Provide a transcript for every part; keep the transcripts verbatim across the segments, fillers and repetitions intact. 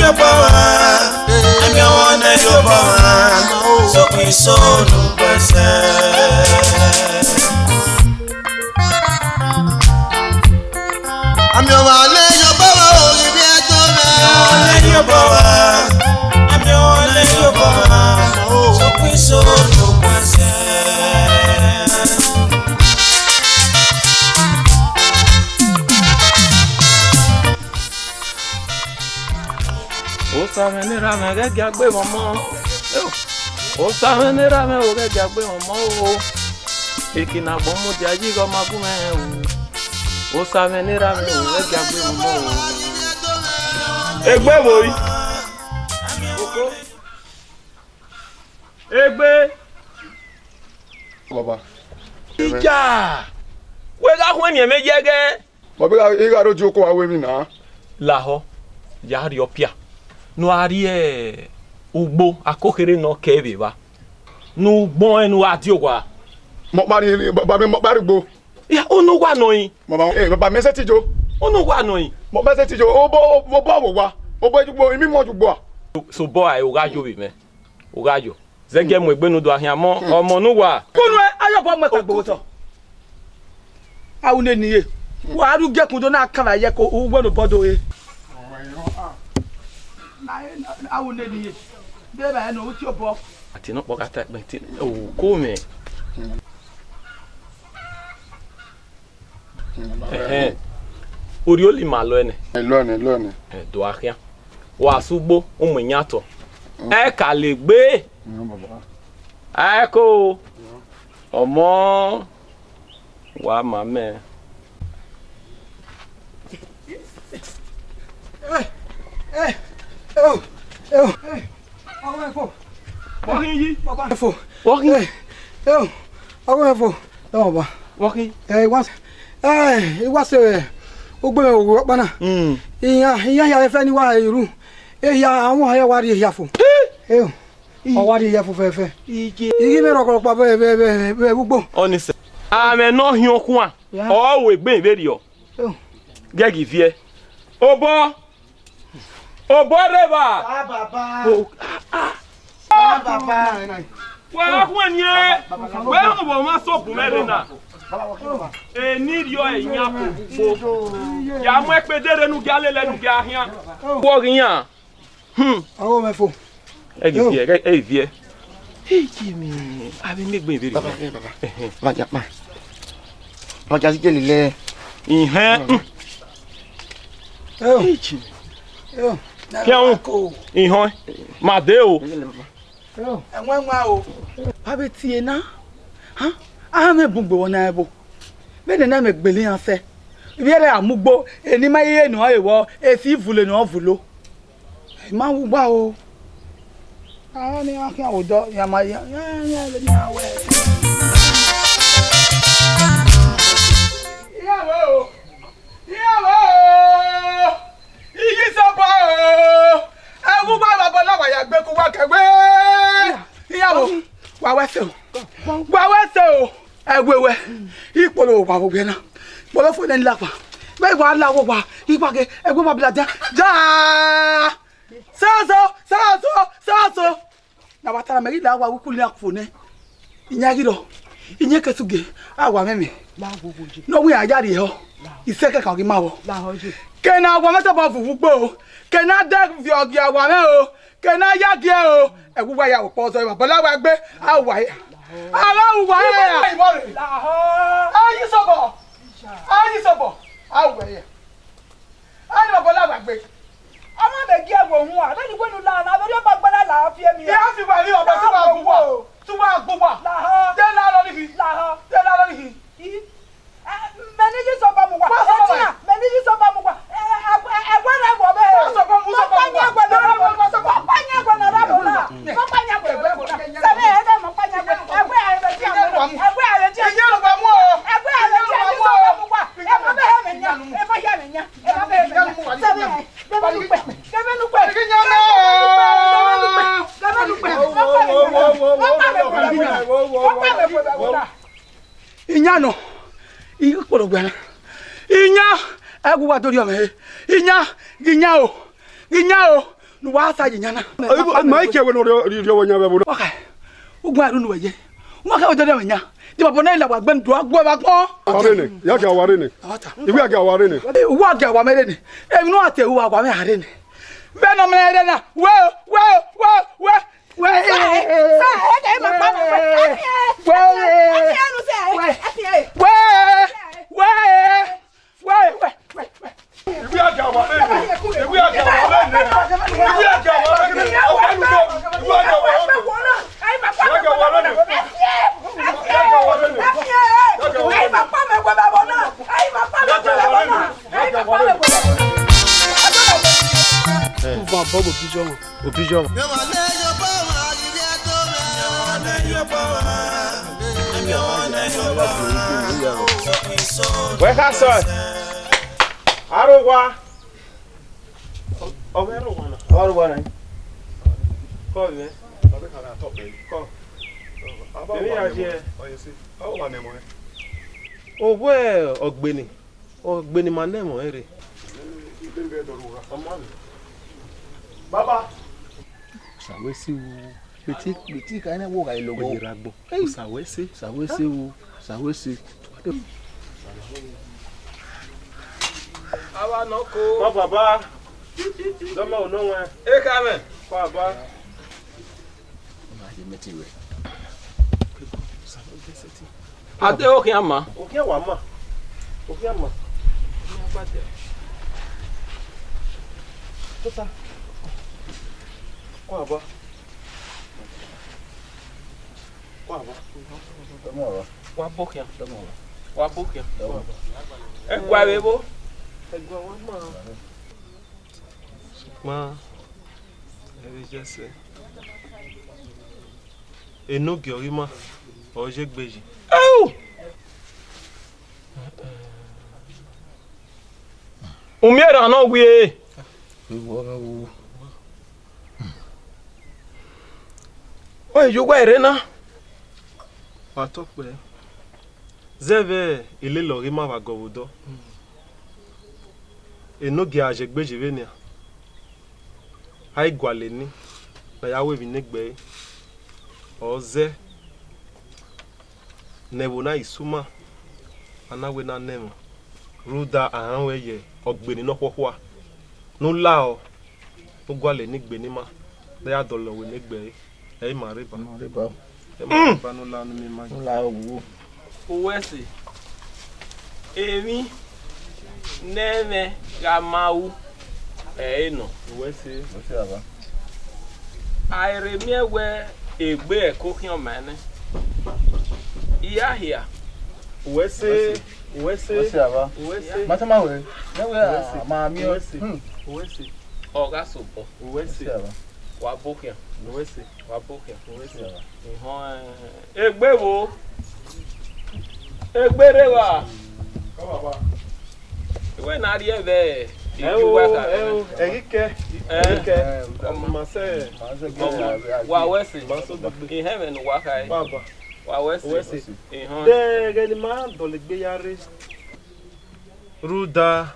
Yọba wa, ami ọmọ ne Yọba wa, sokun iso nu gbẹsẹ. Ami ọmọ ne Yọba wa, oghi viẹ tọ mwẹ. Ọmọ ne Yọba wa, ami ọmọ ne Yọba wa, sokun iso nu gbẹsẹ. Osa mwẹ ne erha mwẹ ghẹ gia gbe mwẹ ọmọ. Osa mwẹ ne erha mwẹ o ghẹ gia gbe mwẹ ọmọ o. Eke ne agbọn mudia yi ghe ọ ma gu mwẹ rẹn o. Osa mwẹ ne erha mwẹ o ghẹ gia gbe mwẹ ọmọ o. Egbe vboi. Egbe. Baba. Ija. Wẹ gha khuẹn eni ẹmwẹ yẹghẹ. Baba, I gha, I gha rre odioko wa ru emwi na. Lahọ, ya rrie ọpia, ne u a rrie ugbo akokherhe ne ọ kẹ vbe evba, ne u gbẹn ọẹn ne u gha die owa. Mẹ ọkpa rrie, baba, mẹ ọkpa rrie ugbo. Ya, unu uwa nọ yin. Baba, eh, baba, mẹ sẹtin yo. Unu uwa nọ yin. Mẹ, mẹ sẹtin yo, obọ, obọ vbe owa, obọ ye ugbo, imimọ ye ugbo a. So, obọ a, u gha yo vbe mwẹ, u gha yo. Zẹgiẹ mu egbe ne u do a khian mọ, ọmọ ne uwa. Kunu ẹ, ayọbọ mu ẹkpa gbe otọ. A ru nene ye. Wa ru giẹkun do na kan vbe ayẹ ko, u wẹ ne obọ do re. A ru nene ye. De ma ẹ nọ, u tie obọ. Ati nọ kpọ gha ta ẹkpẹn, ti o ko mwẹ. Ẹhẹn. Orhioli ma lọ nẹ. Ẹ lọ nẹ, ẹ lọ nẹ. Ẹ, do a khian. Wa sẹ ugbo, u mu iyan tọ. Ẹ ka le gbe. A ko. Ọmọ, wa ma mẹ. Ẹ, ẹ, ẹ, ẹ, ẹ. Ọgho ẹfo. Wa khin yi. Baba. Ẹfo. Wa khin. Ẹ, ẹ, ọgho ẹfo. Ẹ, baba. Wa khin. Ẹ, I wa, ẹ, I wa sẹ, ẹ, ugbẹn vbe owa ọkpa na. Mm. Iran, iran hia fẹfẹ ni wa ru. Ehia, àwọn hia wa rrie ehia fo. Ẹ, ọ wa rrie ehia fo fẹfẹ. Ije. I ghi vbe rhọkpọrọkpa vbe, vbe, vbe, vbe ugbo. Ọnise. Amwẹ ne ọ hiọn khuan. Ya. Ọ ru egbe vberriọ. Ẹ. Ghẹ ghi viẹ. Obọ. Obọ rre evba. Sa baba. O, ah, ah. Sa baba. Wa gha khuẹn niẹn. Wẹ họn vbe ọmwa sọbu mwẹ rre na. Eni rriọ ẹre iyan fo ugbo. Ya mu ẹkpẹdẹ rre ne u gia lele ne u gia khian. Wọ ghi yan. Hmm. Ọgho mwẹ fo. Ẹ ghi viẹ, ẹ ghi viẹ. Ẹ ghi miẹn, avbe miẹn egbe vberriọ. Baba, ẹ, baba. Ẹhẹn. Baba, ja kpa. Baba, ja si jele lẹ. Ihẹn. Ẹ o. Ẹ o. Khian u. Ihẹn. Ma dee o. Ẹ o. Ẹwẹn wa o. Avbe tie na. Ha? A mwẹ bun gbe vbọ na ẹvbo. Vbene na mẹ gbele iran sẹ. Ivbi ẹre a mu ugbo, eni ma ye ne ọ re vbọ, e fi vule ne ọ vulo. I ma wu gba o. A ni a khian odọ, ya ma ya, ya, ya, ya, wẹ. Iyawẹ o, iyawẹ o, iyi sọbọ o, ẹ wu gba baba na wa ya gbe ku wa kẹgbe. Iyawẹ o, wa wẹ sẹ o, wa wẹ sẹ o. Ẹwe wẹ, ikpolo wa vbe owiẹ na, kpolo fo nẹ ni lakpa. Vbe I wa la owa, I wa ghe, ẹwe wa bila dia, ja! Saso, saso, saso. Na wa tara mẹ ghi la owa wu kuli akufo nẹ. Iyan ghi rọ, iyan ke suge, a wa mwẹ mẹ. Ne ọ wẹ iran ya rrie họ, isẹ kẹkan ghi ma vbọ. Ke ne a wa mwẹ tobọ vuwu gbe o, ke ne a dẹ viọ gie a wa mwẹ o. Ke ne a ya gie o, ẹwu wa ya vbe okpọ zọ, baba la wa gbe, a wa ya. A gha wu wa ya. Ayi sobọ. Ayi sobọ. A wa ya. Ayi baba la wa gbe. Ọmọ mẹ gie ẹwu huan, vbene wẹ ne u la na, vbe erriọ ọba gbẹrẹ la fi emi. Ya fi wa ri ọba, tu wa gbu wa. Tu wa gbu wa. Lahọ. Te la lọ ni hi. Lahọ. Te la lọ ni hi. I, eh, mẹ ne Jisu ba mu wa. Wa sọ ba mu wa. Ẹtina, mẹ ne Jisu ba mu wa. Eh, eh, eh, ẹguẹ rẹ wọ bẹ. Wa sọ ba mu, sọ ba mu wa. Mọ pa yan ẹguẹ na ra bọ la. Mọ pa yan ẹguẹ na ra bọ la. Sẹbẹ ẹ dẹ mọ pa yan ẹguẹ. Ẹguẹ a rẹ di a mu. Ẹguẹ a rẹ di a mu. Ẹguẹ a rẹ di a mu. Jisu ba mu wa. Ẹ ma bẹ hẹ mẹ yan. Ẹ ma ya mẹ yan. Ẹ ma bẹ hẹ mẹ yan. Sẹbẹ ẹ. Gẹmẹ nu kpẹ. Gẹmẹ nu kpẹ. Gẹmẹ nu kpẹ. Gẹmẹ nu kpẹ. Mọ pa mẹ ẹguẹ na ra bọ la. Mọ pa mẹ ẹguẹ na ra bọ la. Iyan nọ, ikpolo gbe na. Iyan, ẹgu wa do rhiọ mwẹ he. Iyan, ghi yan o, ghi yan o. Ne uwa sa ye yan na. Ma i ke wẹ ne ọ rhie ọvbọ yan vbe ẹvbo na. Wa kha, ugbẹn a ru ne uwẹ ye. Wa kha odede mwẹ yan. De ma bọ na la wa gbẹn do a gu ẹvba gbọn. Wa rre nẹ, ya gia wa rre nẹ. Iwe a gia wa rre nẹ. Wa gia wa mẹ rre nẹ. Emwi ne uwa te ru wa wa mẹ a rre nẹ. Vbene ọ mẹ rre na. Wẹ, wẹ, wẹ, wẹ, wẹ. Sa, sa, ẹ, ẹ, ma kpa mẹ, wẹ. Wẹ, wẹ, wẹ, wẹ. Wẹ, wẹ, wẹ, wẹ, wẹ. Iwe a gia wa rre nẹ. Iwe a gia wa rre nẹ. Iwe a gia wa rre nẹ. Iwe a gia wa rre nẹ. Iwe a gia wa rre nẹ. Iwe a gia wa rre nẹ. Iwe a gia wa rre nẹ. Uva bọ vbe obijọmọ. Obijọmọ. Wẹ kha sẹ, aro wa. Ọ vbe aro wa na. Aro wa na. Kọ vbe. Kọ. Emwi ya je. Owe ọgbeni. Ọ gbe ne ima nẹ ẹmwẹ ọnrẹn rre. Baba. Osa wẹ se o. Beti, beti ka na wo gha logho. Oye ra gbọn. Osa wẹ se. Osa wẹ se o. Osa wẹ se. Ava nọ ko. Kọ baba. Dọmọ onọ wẹn. Ekhọe mwẹ. Kọ baba. Ọ na ye mẹ te wẹ. Ade okhian ma. Okhian wa ma. Okhian ma. Tota. Kọ aba. Kọ aba. Wa bọ okhian. Wa bọ okhian. Ẹgua vbe vbo? Ẹgua wa ma. Sokpan ẹvbo Jese, enogie ọghe ima ọre ọ ye egbe yi. Ẹu! Umiẹn erha ne ọ wie. Ọ ye uwa rre na. Wa tọ kpẹẹ. Zẹ vbe elele ọghe ima vbe agọ vbe odọ. Enogie a ye egbe yi vbenian. A i gualọ eni ne a ya ru emwi ne egbe ẹre, ọ zẹ ne ẹvbo na i sẹ uma, a na wẹ ne a nọ ẹmwẹ, rhunmwuda a rẹn ruẹ ye ọgbeni nọkhuọkhua ne u lahọ, ne u gualọ eni gbe ne ima, ne a ya dọlọ ru emwi ne egbe ẹre. Ẹ i ma rre ba. Ma rre ba. Ẹ i ma rre ba ne u la ne ima. U la wo. Uwẹ se, emwi ne ẹmwẹ gha ma ru, ẹ i re nọ. Uwẹ se. Uwẹ se, baba. A i rhe miẹn wẹ egbe ẹko khian ọmaẹn nẹ. I ya hia. Uwẹ se. Uwẹ se. Uwẹ se, baba. Uwẹ se. Ma tama wẹ. Ne wẹ, uwẹ se, a ma miẹn. Uwẹ se. Hmm. Uwẹ se. Ọ gha sobọ. Uwẹ se. Uwẹ se, baba. Wa bọ khian. Uwẹ se. Wa bọ khian. Uwẹ se, baba. Ehọn, eh, egbe vbo? Egbe rre evba. Kọ baba. Iwẹ na rhie vbe. Ẹ o, ẹ o, ẹ ghi kẹ, ẹ ghi kẹ. Ẹ, ọmọ. Ma sẹ. Ọmọ. Wa wẹ se. Ma sẹ odugbe. Ihẹn mwẹ ne uwa kha re. Baba. Wa wẹ se. Uwẹ se. Ehọn. De ẹghẹ ne ima dọlegbe ya rre. Rhunmwuda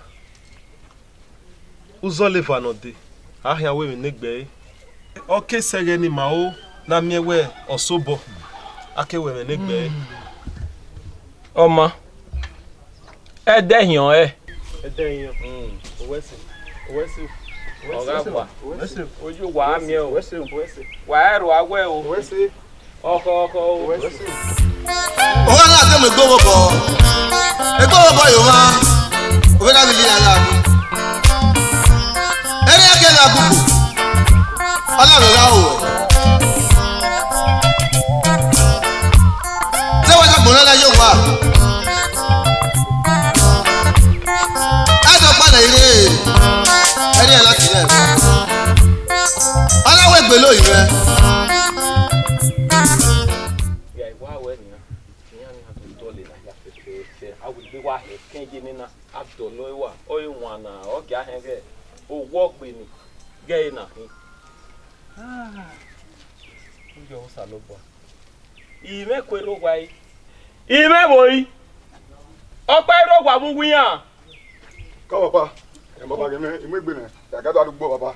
uzọla eva ne ọ dee, a khian ru emwi ne egbe ẹre. Ọ ke sẹ ẹghẹ ne ima ru ne a miẹn wẹ ọ sobọ, a ke ru ẹmwẹ ne egbe ẹre. Ọ ma, ẹdẹ hin ọnrẹn. Ẹdẹ hin ọnrẹn. Mm. Uwẹ se, uwẹ se, uwẹ se. Ọ gha gba. Uwẹ se. Oyo wa miẹn o. Uwẹ se, uwẹ se. Wa ẹro a wẹ o. Uwẹ se. Ọkhọ, ọkhọ o. Uwẹ se. Ọgha na ke mu egbe vbe obọ, egbe vbe obọ ye ọmwa, ovbi na vbe iyẹn gha gu. Ẹre a ke gha gu kpo, ọ na vbe gha ru ẹe. Zẹ wẹ na gbọnọ na ye owa. Ẹdẹ ọkpa na ire, ẹre a na tiẹ. Ọ na wẹ egbe lo ye mwẹ. Ya, I wa ruẹ nian, iran ni a do dọlọ na hia fẹfẹfẹ, a wẹ egbe wa hẹ ẹkẹn ye nena, a dọlọ ẹre wa, ọ i wan na, ọ gia hẹn ighẹ owa ọgbe ni, ighẹ ẹre na khin. Ah, u yọ Osanobua. I mwẹ ku erha owa ẹre. I mwẹ vbo ri? Ọkpa i rre owa vbe uwu iran. Kọ, papa, ẹ, papa, ghe mwẹ, I mu egbe nẹ, ya ga do arhugbo, papa.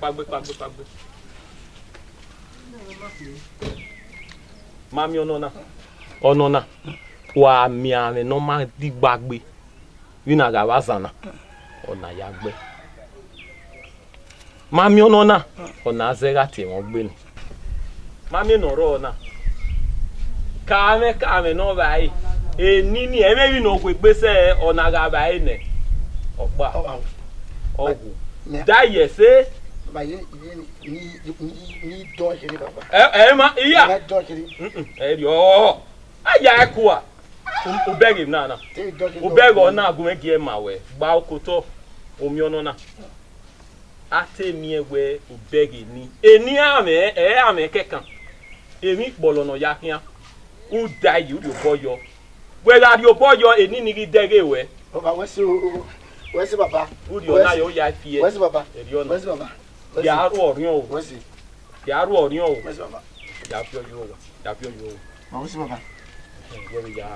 kpaegbe, kpaegbe, kpaegbe. Ma miẹn ọnọna. Ọnọna, wa miẹn amwẹ ne ọ ma digba gbe, vbe na gha vbe azan na, ọna ya gbe. Ma miẹn ọnọna, ọna zẹ gha tie mwẹ ọgbe ni. Ma miẹn ne ọ rrọọ na. Ka mwẹ, ka mwẹ ne ọ vba re, enini, ẹmwẹ emwi ne ọ gu egbe sẹ, ọna gha vba re nẹ. Ọkpa. Ọ ghu. Da ye ẹse. Baba, ye, ye, ni, ni, ni, ni dọn kiri, baba. Ẹ, ẹ ma, iya. Ni dọn kiri. Mm-mm, ẹ riọ. A ya ẹkua. U, u bẹghe na na. Te dọn kiri. U bẹghe ọna gu mwẹ gie ma wẹ. Gba okotọ, u miẹn ọnọna. A te miẹn wẹ u bẹghe ni. Eni amwẹ, ẹ amwẹ kẹkan. Emwi ikpọlọ ne ọ ya khian. U da yi, u rhie obọ yọ. Wẹ gha rhie obọ yọ, eni ni ghi dẹghe wẹ. Baba, wẹ si o, wẹ si baba. U rhie ọna yọ, u ya fi ẹre. Wẹ si baba. Ẹ riọ na. Wẹ si baba. Wẹ si. Ya ru ọriọn o. Wẹ si. Ya ru ọriọn o. Wẹ si baba. Ya fi ọyọ wa. Ya fi ọyọ wa. Ma wẹ si baba. Wẹ vbe ya,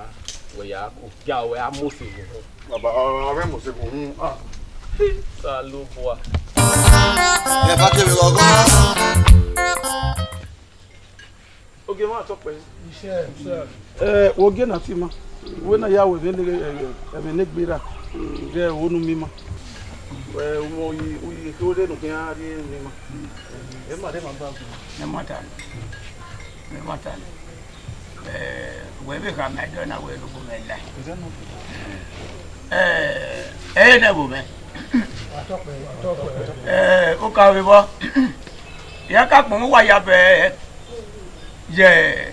wẹ ya ko. Ya wẹ a mose vbo. Baba, ọ, ọ vbe mose vbo. Ah. Osanobua. Ẹ ba te vbe ọgọ. Ogie mwa tọ kpẹ. Ẹ, wo gie na ti ma. Wẹ na ya wẹ ẹmwẹ ne, ẹ, ẹmwẹ ne gbe ra. Ghẹ wo nu mi ma. Ẹ, u mọ yi, u yi ke ore nu khian rhie mi ma. Ẹ ma de ma ba. Ẹ ma ta. Ẹ ma ta. Ẹ, wẹ vbe kha ma dọ na wẹ lobọ mwẹ la. Ẹ, ẹ nẹ vbo mẹ. Ẹ, o ka vbe vbọ. Ya ka kpọnmwẹ uwa ya bẹẹ. Ye,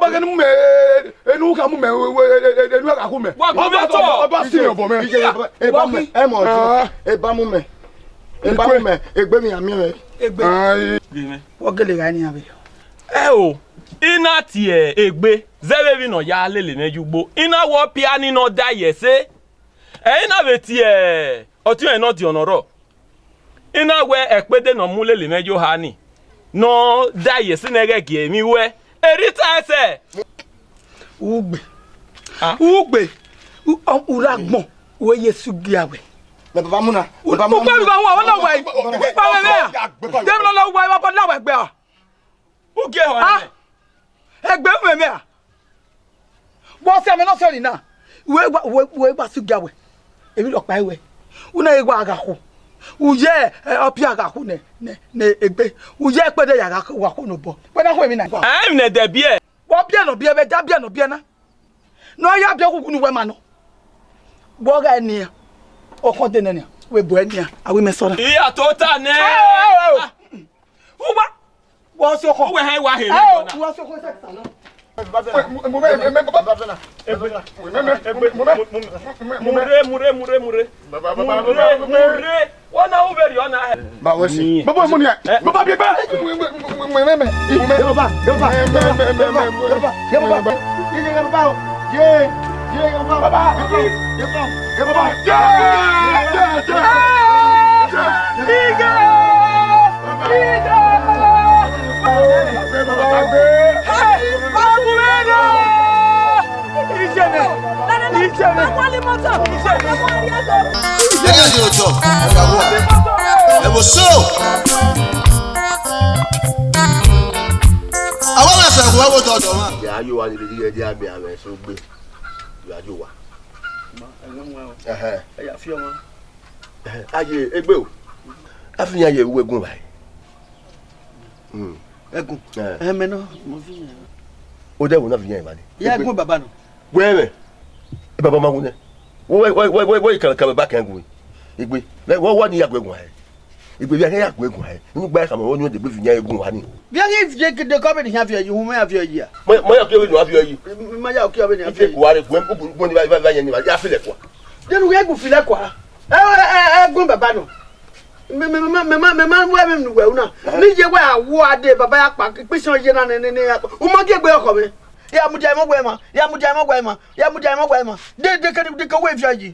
ọba ghe ne mu mẹ, enu ka mu mẹ, enu ka khu mẹ. Wa gu mẹ tọ. Ọba si mẹ ọbọ mẹ. Eba mu mẹ, ẹ mọ ọjọ. Eba mu mẹ. Eba mu mẹ, egbe mẹ a miẹn mwẹ. Egbe. Ai. Wọ gele gha ni avbe. Ẹ o, I na tie egbe, zẹ vbe emwi ne ọ ya lele mwẹ ye ugbo. I na wẹ ọ pia ni ne ọ da ye ẹse. Ẹ I na vbe tie ọtiọnrẹn ne ọ diọn ne ọ rrọọ. I na wẹ ẹkpede ne ọ mu lele mwẹ ye oha ni, ne ọ da ye ẹse ne ghẹ gie emwi wẹ, Erita ẹsẹ. Ugbe. Ah. Ugbe. U-, ọ-, u rre agbọn, u ye su gia wẹ. Mẹ baba mu na. U-, baba mu u na. Kpa vbe wa, wa na wa. Kpa vbe mẹ a. Dem no la wa, wa na wa gbe a. U gie họn. Ah. Ẹgbẹ mwẹ mẹ a. Wẹ ọsẹ mẹ ne ọ sẹ ọnii na. Wẹ gba, wẹ, wẹ gba su gia wẹ. Emwi rhọkpa i wẹ. U na ghi wa gha khu. U ye, eh, ọpia gha khu nẹ, nẹ, nẹ egbe. U ye ẹkpede ya gha, gha khu ne obọ. Wẹ na khu emwi na. Ẹ, emwi ne ẹdẹ biẹ. Wẹ biẹ ne ọ biẹ, vbe da biẹ ne ọ biẹ na. Ne ọ ya biẹ okhukhu ne uwẹ ma nọ. Wẹ ọ gha nian. Ọkhọn de nẹ nian. Wẹ bu ẹ nian. A wẹ mẹ sọra. Iya tota nẹ. Ẹ, ẹ, ẹ, ẹ. Uwa. Wọ si ọkhọ. Uwẹ hẹn wa he. Ẹ, wọ si ọkhọ sẹ salon. Mure, mure, mure, mure. Mure, mure. Wọ na u vberriọ na hẹ. Ba wẹ si. Baba mo ni. Baba bi ba. Baba, baba. Baba, baba. Ye, ye, baba. Ye, ye, baba. Baba. Ye, baba. Ye, baba. Ye, ye, ye. Iga! Iga! Hey, Aburero! Ijeme! Ijeme! Ijeme! Ẹni ọdún ọjọ́, ọ̀dàwọ̀, ẹ̀wọ̀ sọ̀rọ̀. Àwọn ọmọ ẹ̀sẹ̀ àwọn ọmọ ọjọ́ ọjọ́ wọn. Ìyá yóò wá níbi gígẹ jẹ́ àmì àmì ẹ̀sùn gbé. Ìyá yóò wá. Ẹ̀hẹ̀. Ẹ̀yà fi ọmọ. Ẹ̀hẹ̀. Ayé egbe o. A fi yan ye uwe gun báyìí. Hmm. Ẹgùn. Ẹ. Ẹmẹ náà, mo fi yẹn. O dẹ wo na fi yan ìbàdí. Ìyá ẹgùn bàbá nù. Wẹ́ẹ̀mẹ̀, ẹ bàbá máa wú nẹ. Wọ́n wẹ́ wẹ́ wẹ́ wẹ́ ìkànnì kan bá kẹ́hìn gùn. Ìgbé, wọ́n wá ní yàgò ẹ̀gùn ẹ̀. Ìgbé bí a kẹ́ yàgò ẹ̀gùn ẹ̀. Inú gbáyà kàmọ́ wọ́n ní ọ̀dẹ̀ gbé fi yan ẹ̀gùn wa ni. Bí a kẹ́ fi kéde kọ́mẹ̀dì yan fi ẹ̀yìn, ohun mẹ́ta fi ẹ̀yìn à. Mọ yà kí ọbẹ̀ ni wọ́n fi ẹ̀yìn. Mọ yà kí ọbẹ̀ ni wọ́n fi ẹ̀yìn. Ìfẹ́ kò wá rẹ̀ gùn ẹ̀ kó gbogbo ní báyìí báyìí yẹn ni wà á fi lẹ̀ kọ́. Dẹnu wẹ́ gùn filẹ̀ kọ́. Ẹ ẹ ẹ ẹ gùn bàbá nù. Mẹ mẹ mẹ mẹ mẹ mẹ mẹ wẹ mẹ nu wẹ una. Mi ye wẹ awo ade baba ya kpa kpisi ye na ne ne ne ya. U ma gie gbe ọkọ mẹ. Ya mudia mọ wẹ ma. Ya mudia mọ wẹ ma. Ya mudia mọ wẹ ma. De de ke de ke wẹ fi ayi.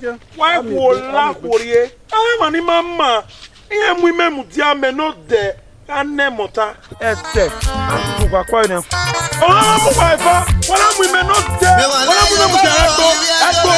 Wa khuo la khuo rrie. Ẹ ma ni ma ma. Iran mu imẹ mudia mẹ ne odẹ gha nẹ mọta. Ẹtẹ, a tu gha kua nẹ. Ọ na mu wa eva, wa na mu imẹ ne odẹ, wa na mu imẹ mudia ẹgbo, ẹgbo,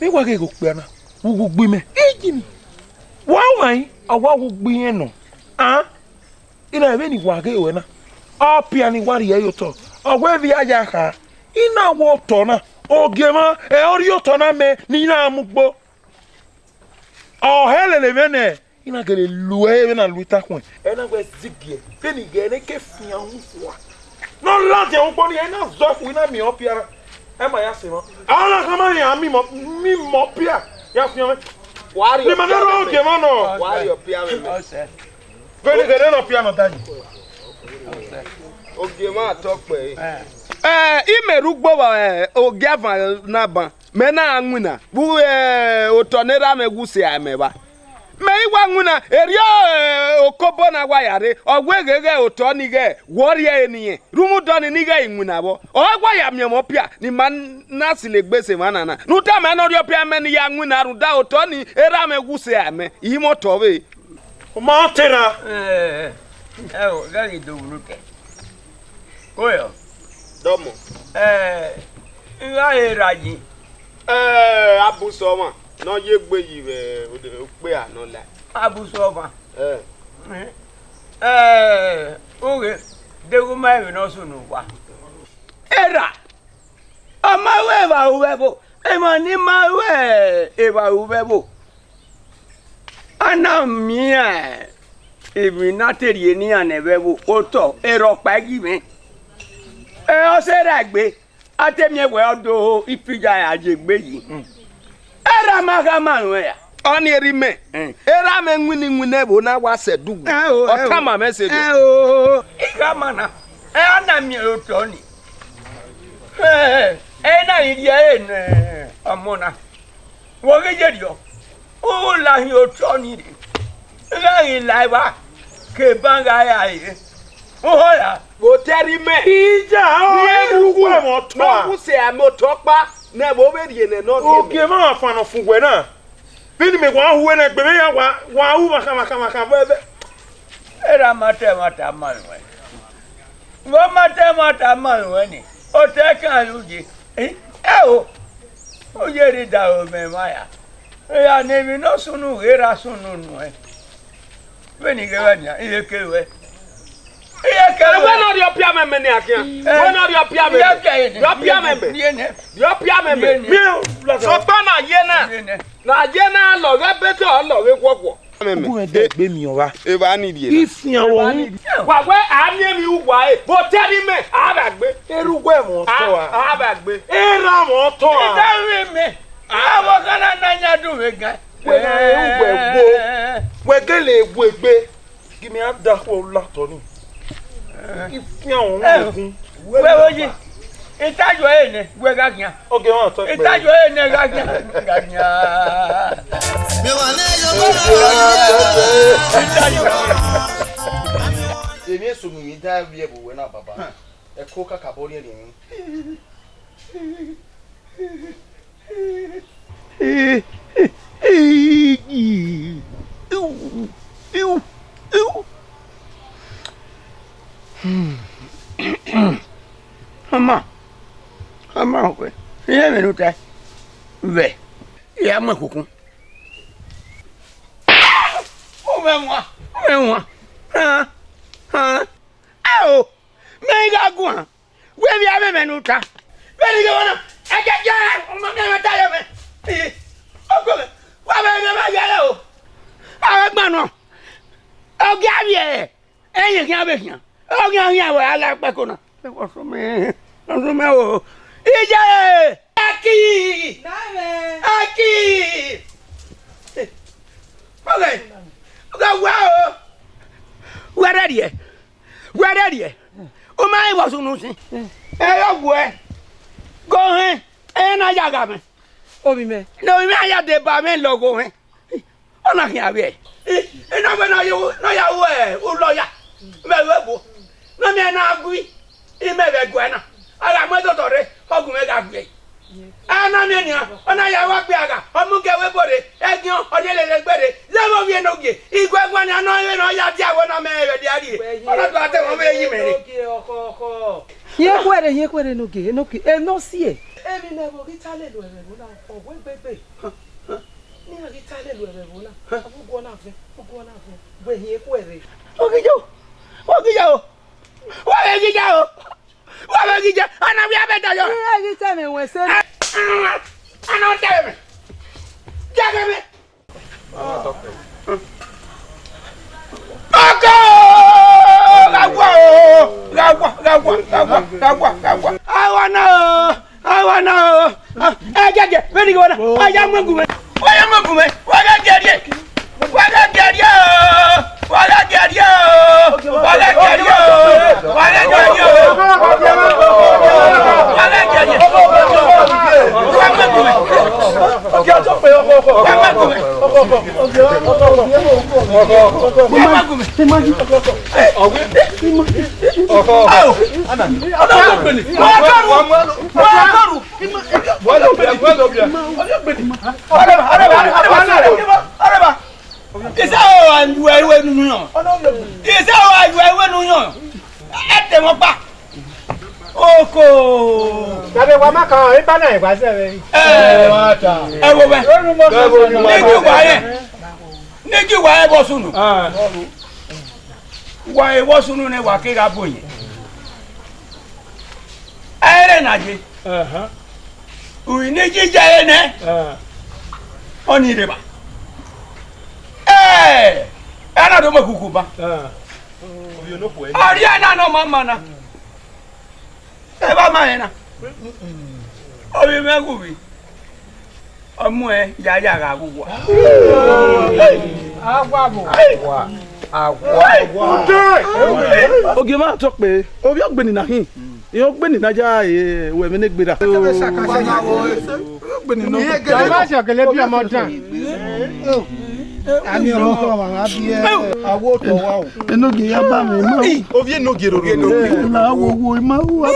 Mẹ wa ghe ghe okpia na, vbe uwu gbe imẹ. Iji ni. Wa wan, a wa wu gbe irẹn nọ. A? I na vbene wa ghe ruẹ na. Ọpia ni wa rhie ye otọ. Ọ wẹ vbe a ya kha. I na wẹ otọ na. Ogie mwa, ẹ ọ rhie otọ na mẹ ne I na mu ugbo. Ọ hẹ lele mwẹ nẹ, I na gele lu ẹre vbene a lu ita khuẹn. Ẹ na wẹ zigiẹ, vbene I ghẹ ne ke fian hu fua. Ne ọ ladian ugbo ni, ẹ na zọ khu, I na miẹn ọpia na. Ẹ ma ya sẹ mwa. A na khama rẹn a miẹn ọpia ya fian mwẹ. Wa rhie ọpia mwẹ. Ni ma na rọ ogie mwa nọ. Wa rhie ọpia mwẹ. Vbene ghẹ ne ọpia nọ da yi. Ogie mwa tọ kpẹre. Ẹ, I mẹ rre ugbo vbe, ẹ, ogie avan na ban. Mẹ na winna vbe, ẹ, otọ ne erha mwẹ wu sẹ a mẹ vba. Mẹ i wa winna, erriọ, ẹ, okobo na wa ya rre, ọ wẹ ghẹ ghẹ otọ ni ghẹ wẹ ọ rhie ẹre ne irẹn. Rhunmwuda ọnii ne I ghẹ i winna vbọ, ọ wa ya miẹn mwẹ ọpia ne ima na silo egbe sẹ emwa na na. Ne u tama ẹn ne ọ rhie ọpia mẹ ne I ya winna rhunmwuda otọ ni erha mwẹ wu sẹ a mẹ, I mwẹ otọ vbe. U ma te erha. Ẹ, ẹ, ẹ o, ghẹ ghi do vbunu kẹ. Oyọ. Dọmọ. Ẹ, I gha re erha yi. Ẹ, Abusọ ọmwa ne ọ ye egbe yi vbe ukpia ne ọ la. Abusọ ọmwa. Ẹ. Ẹ, oghe, deghẹ u ma emwi ne ọ sunu uwa. Erha, ọ ma ru evba ru vbe ẹvbo, emwa ni ma ru evba ru vbe ẹvbo. A na miẹn emwi ne a te rhie ne iran nẹ vbe ẹvbo, otọ, erha ọkpa i ghi mwẹ. Ẹ, ọ sẹ erha egbe, a te miẹn wẹ ọ do iphiya ya ye egbe yi. Erha ma khama ruẹn ra? Ọnii erha imẹ. Erha mwẹ winna iwinna ẹvbo na wa sẹ ẹdẹ uwu. Ẹ o, ẹ o. Ọ tama mwẹ sẹ. Ẹ o. I khama na, ẹ a na miẹn otọ ni. Ẹ, ẹ na ghi rhie ẹre ne ọmọ na. Vbe ọ ghi ye rriọ, u lahin otọ ni rre. I gha ghi la evba, ke eban gha ra re. U họra. Vbe otọ rhie imẹ. Ija, ọ rhie ẹvbo uwu ẹmwẹ otọ a. Ne ọ wu sẹ amẹ otọ ọkpa, ne ẹvbo vbe rhie nẹ ne ọ rhie mẹ. Ogie mwa fan nọ fun wẹ na. Vbene mẹ wa hu ẹre nẹ, gbe mwẹ ya wa, wa hu vbe akhan, vbe akhan, vbe akhan, vbe, vbe. Erha ma ta ẹmwata ma ruẹn. Vbe ọ ma ta ẹmwata ma ruẹn ni, otọ ẹkan ye uye. Ẹ o, uye rre da ro mwẹ emwa ya. Ra ne emwi ne ọ sunu ghe ra sunu nuẹn. Vbene I ghẹ vba nian, I ye ke ruẹ. I ye ke ruẹ. Wẹ ne ọ rhie ọpia mwẹ mẹ ne a khian. Wẹ ne ọ rhie ọpia mwẹ mẹ. Rhie ọpia mwẹ mẹ. Rhie ọpia mwẹ mẹ. Sokpan na ye na. Na ye na lọghe bẹtẹ ọ lọghe khuọkhuọ. Ugbẹn dẹ gbe miẹn ọmwa. Evba ni rhie na. Ifian wọ hu. Wa wẹ a miẹn emwi uwa e, vbe otọ rhie imẹ, a vba gbe. Erha uwu ẹmwẹ otọ a. A vba gbe. Erha mwẹ otọ a. Ida vbe mẹ. Avọ gha na na yan dun vbe gan. Wẹ gha re uwu ẹgbo. Wẹ gele wu egbe. Gi mẹ a da khuẹ u la otọ ni. Ifian wọ hu ogun. Wẹ vbe yi. Itayo ẹre nẹ, wẹ gha khian. Oge wọn tọ kpẹ. Itayo ẹre nẹ gha khian. Gha khian. Itayo. Emwi eso ne I da vbiẹ vbe uwẹ na, baba. Ẹko kakabọ rhiẹnrhiẹn emwi. Ọma, ọma ọkhuẹ, iye vbe ne u tae, vẹ, I ya mu ẹkhukhun. U mwẹ wan, u mwẹ wan. Hàn, hàn. Ao, mẹ I gha guan, wẹ vbe a mwẹ ẹmwẹ ne u ta. Vbene I ghe ọna, ẹgẹgẹ, ọmọ mẹ, ẹmwẹ ta ye mwẹ. Ee, ọgọ mwẹ, wa vbe ghe ma yẹrẹ o. Avbe gban nọ, ọ gia vbiẹ. Ẹyin khian vbe khian, ọ khian khian wẹ a la ẹkpẹko na. Ọ sunu mẹ, ọ sunu mẹ o. Iye! Aki! Nare! Aki! Ọghẹ, ọghẹ wa o. Wẹ rhẹrhiẹ, wẹ rhẹrhiẹ. U ma rẹn vbe ọ sunu sin. Ẹ i re ọghe uẹ. Ghe ohẹn, ẹ na ya gha mwẹ. Ovbi mwẹ. Ne ovbi mwẹ a ya deba mwẹ lọghọ ohẹn. Ọ na khian vbiẹ. I, I na wẹ ne ọ ya ru, ne ọ ya ru, eh, ulọ ya. Vbe ẹvbo ebo. Ne ọ miẹn na gui. I mẹ vbe ẹguae na. A gha mu ẹdọdọ rre, ọ gu mwẹ gha gui ẹe. A na miẹn nian, ọ na ya ru akpia gha, ọ mu gie ẹvbo ebo rre, ẹgiọn, ọ rhie lele egbe rre. Zẹ vbe ovbi Enogie, I gu ẹguae nian nọ, vbe ne ọ ya dia ẹvbo na mẹ vbe dia rrie. Ọ na do a te ẹmwẹ vbe yi mẹ rre. Enogie, ọkhọ, ọkhọ. Hiẹn khuẹrhẹ, hiẹn khuẹrhẹ Enogie, Enogie, Enogie. Emwi ne ẹvbo ghi ta lele ẹvbo na, ọ wẹ gbegbe. Ne iran ghi ta lele ẹvbo na, avbe uguọ na vẹn, uguọ na vẹn, wẹ hiẹn khuẹrhẹ. Ogijo, ogijo, wa vbe gija o, wa vbe gija, a na wia vbe dayọ. Iran ghi ta ẹmwẹ wẹ sẹ. A na ta ẹmwẹ, ta ẹmwẹ. Ọkọ! Gha wa o! Gha wa, gha wa, gha wa, gha wa, gha wa. A wa na o! A wa na o! Ah, ẹ jẹjẹ, vbene I ghe na, a ya mu gun mwẹ. Wa ya mu gun mwẹ. Wa gha gie rrie. Wa gha gie rrie o! Wa gha gie rrie o! Wa gha gie rrie o! Wa gha gie rrie o! Wa gha gie rrie. Wa mu gun mwẹ. Wa mu gun mwẹ. Wa mu gun mwẹ. Ao! Ọmọ ọgọrùn! Ọmọ ọgọrùn! Arẹba, arẹba, arẹba, arẹba, arẹba. Isẹ o, a yu ẹre wẹ ne u yọn. Isẹ o, a yu ẹre wẹ ne u yọn. Ẹ te mwẹ ọkpa. Oko. Tàbí wa ma kan, ẹ bá náà ẹ wá sẹ vẹ. Ẹ, ẹ wo vẹ. Ne gi wa yẹn. Ne gi wa yẹn vbọ sunu. Wa vbọ sunu nẹ wa kegha bu yẹn. Ẹ rẹ na ye. Uri ne I yi ye ẹre nẹ, ọnii rre evba. Ẹ, a na do mu ẹkhukhun ban. Ọ rhie na ne ọ ma ma na. Evba ma rẹn na. Ovbi mwẹ ghe uvbi. Ọ muẹn ya ya gha ghe uwa. Awa vbo? Awa, awa, awa. Ogie mwa tọ kpe, ovbi ọgbeni na hin. Irẹn ọgbeni na ya, eh, wẹ vbene gberra. Ovbi ọgbeni na. Ọ ma sẹ kele bi ọmọ dan. Ami ọmọ kọ wa gha biẹ. Awo tọ wa o. Enogie ya ba mwẹ ma. Ovbi Enogie roro. Eh, la wo wo ma wo.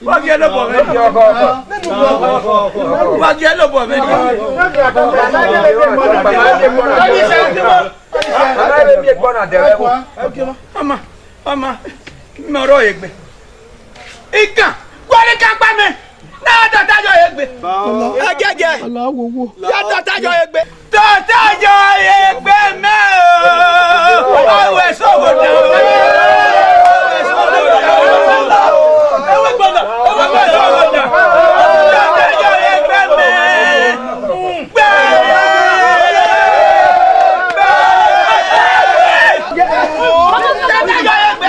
Wa gie ẹlẹbọ mwẹ. Wa gie ẹlẹbọ mwẹ. Ọma, ọma, mẹ ọrọ egbe. Ikan, gualọ ikan gba mẹ. Na dọta yọ egbe. Ẹgẹgẹ. Ya dọta yọ egbe. Dọta yọ egbe mẹ o. Awe sọgho da. Awe sọgho da. Ewe gbọna, ewe gbọna sọgho da. Dọta yọ egbe mẹ. Gbe. Dọta yọ egbe.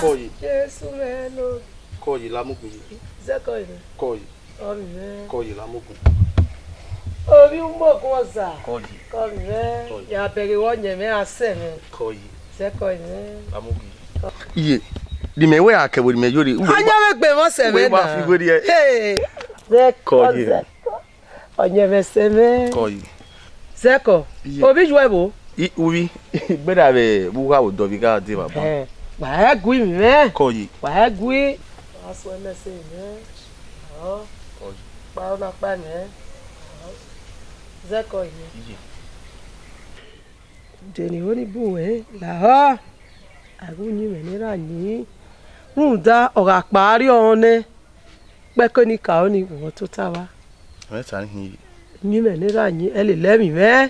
Kọye. Jesu mwẹ lo. Kọye, la mu gun ye. Zẹkọ ye. Kọye. Ọ mwẹ. Kọye, la mu gun. Ovbi umogun ọza. Kọye. Kọye. Kọye. Ya bẹghe wẹ ọyẹnmwẹ a sẹ mwẹ. Kọye. Zẹkọ ye. La mu gun. Iye, di mẹ wẹ a kẹ vbe ne mẹ yore. Uwe, a yan vbe gbe mwẹ sẹ mwẹ na. Uwe wa fi weri ẹ. Hey. Zẹkọ, kọye. Zẹkọ. Ọyẹnmwẹ sẹ mwẹ. Kọye. Zẹkọ, iye. Ovbi yu ẹvbo? I, uvbi, gbẹdẹ vbe vbe ugha vbe odọ vbe igha dee vbe aban. Ẹhẹn, wa gu mwẹ. Kọye. Wa gu. Wa suẹn mẹ sẹ mwẹ. Ọ. Kọye. Kpa ọna kpa mwẹ. Zẹkọ ye. Iye. De ne I ho ni bu ruẹ lahọ, a gu yin mwẹ ne erha yin, rhunmwuda ọ gha kpa rriọ nẹ, kpẹko ni ka ro ni wẹ ọ tota vba. Ẹmwẹ ta ni hin ye. Yin mwẹ ne erha yin, ẹ lele ẹmwẹ mwẹ,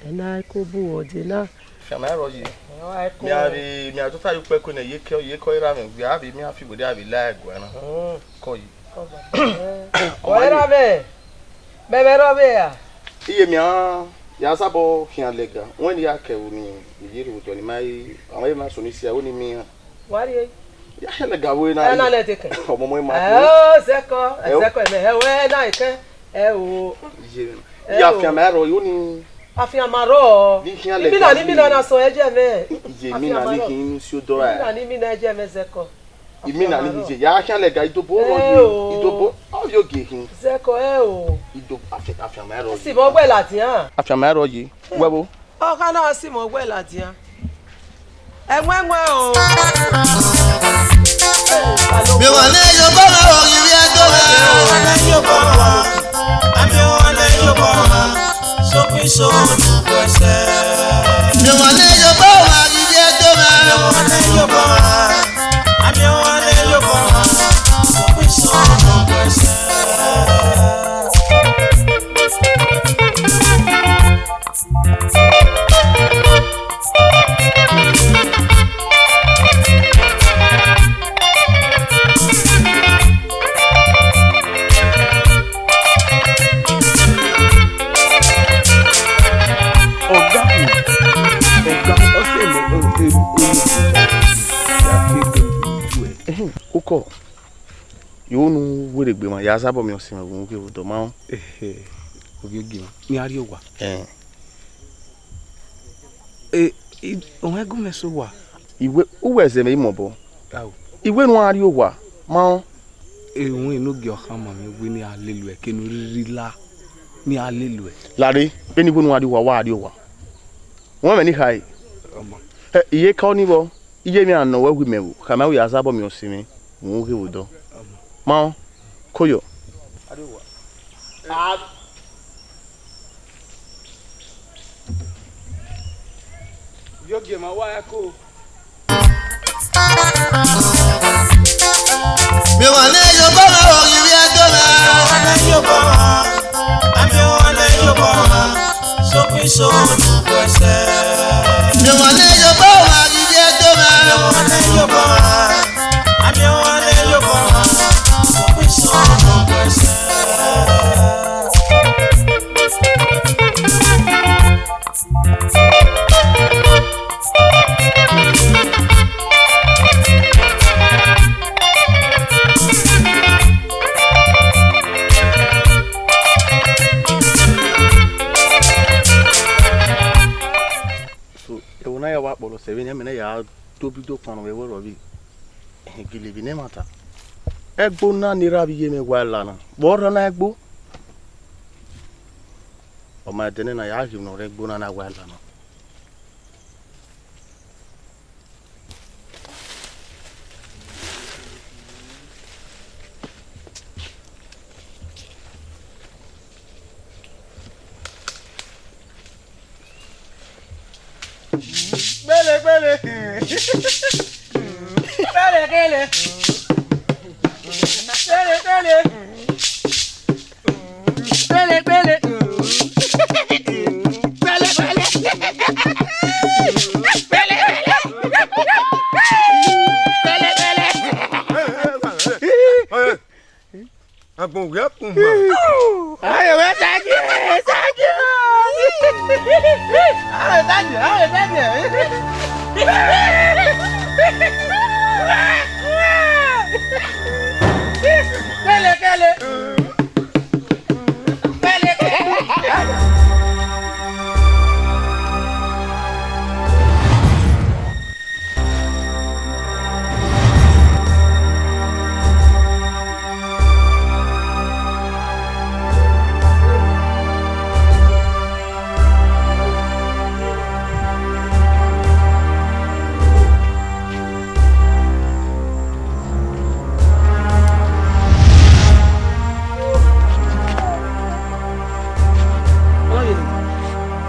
ẹ na ko bu ruẹ dee na. Fian ma rrọọ ye. Ọ ra ko. Mia vbe, mia tota ye ukpẹko nẹ, ye kẹ, ye kẹ erha mwẹ, wẹ a vbe, mia fi wẹ a vbe la ẹguae na. Hmm. Kọye. Ọ ra vbe, mẹ vbe rrọọ vbe ra? Iye mia, ya sabọ khian lẹga. Wẹ ne I ya kẹ vbe ni, I ye rhie otọ ni ma re, ọmwa emwa sunu isi aro ni miẹn iran. Wa rrie. Ya khian lẹga vbe na. Ẹ na nẹ te kẹ. Ọmọ ọmọ ma. Ẹ o, Zẹkọ, ẹ o. Zẹkọ, ẹmẹ, ẹ o, ẹ na kẹ. Ẹ o. Iye. Ẹ o. Ya fian ma rrọọ, yo ni. Afian ma rrọọ. Ni khian lẹga. Imina ni imina na sọ ẹjẹ mẹ. Iye, imina ni khin inu si odọ ra. Imina ni imina ẹjẹ mẹ, Zẹkọ. Imina ni hije, ya khian lẹga, idobo rrọọ ye, idobo, ọ vbe ogie khin. Zẹkọ ẹ o. Ido, afian, afian ma rrọọ ye. Simọ wẹ ladian. Afian ma rrọọ ye. Wẹ vbo? Ọ kha na simọ wẹ ladian. Ẹwẹn wẹ o. Mi wa ne yo baba o, ivbi ẹdọ ra. Mi wa ne yo baba, ivbi ẹdọ ra. Ukọ, yo nu werriegbe ma, ya sabọ miẹn ọse mwẹ vbe uhunmwu ke vbe odọ, ma rẹn. Ehe, ovbiogieva, ne a rrie owa. Ẹn. E, i, ọmwa gu mwẹ sẹ owa. Iwe, uwẹ zẹ mwẹ imẹ obọ. Ao. Iwe nu a rrie owa, ma rẹn. Ehunmwu ne u gie ọkhan ma mwẹ wẹ ne a lele uẹ, ke ne u rhirhi la, ne a lele uẹ. Lare, vbene iwe nu a rrie owa, wa rrie owa. Wẹ mwẹ ne I khae. Ọma. Ẹ, iyeke ọnii vbọ, iye emwi a nọ wẹ gu imẹ vbo, khama wẹ ya sabọ miẹn ọse mwẹ vbe uhunmwu ke vbe odọ. Ọma. Ma rẹn, koyọ. Ovbiogieva, wa ya ko. Mi wa ne yo baba o, ivbi ẹdọra. Mi wa ne yo baba, ivbi ẹdọra. So, ẹvbo na ya wa kpọlọ sẹ vbene mẹ ne ya do obido kpannọ vbe ẹvbo rrọvbe, ẹhẹn, gele vbe ne ẹmwata. Ẹgbo na ne erha vbe iye mwẹ wa la na, vbe ọ rre na ẹgbo? Ọ ma ẹdẹ nena ya ghi nọ rre ẹgbo na na wa la na. Gbele, gbele. Gbele, gbele. Gbele, gbele. Gbele, gbele. Gbele, gbele. Gbele, gbele. Gbele, gbele. Agbọn wẹ kun ma. Aye, wẹ thank you, thank you. Aye, thank you, aye, thank you. Kele, kele. Kele, kele.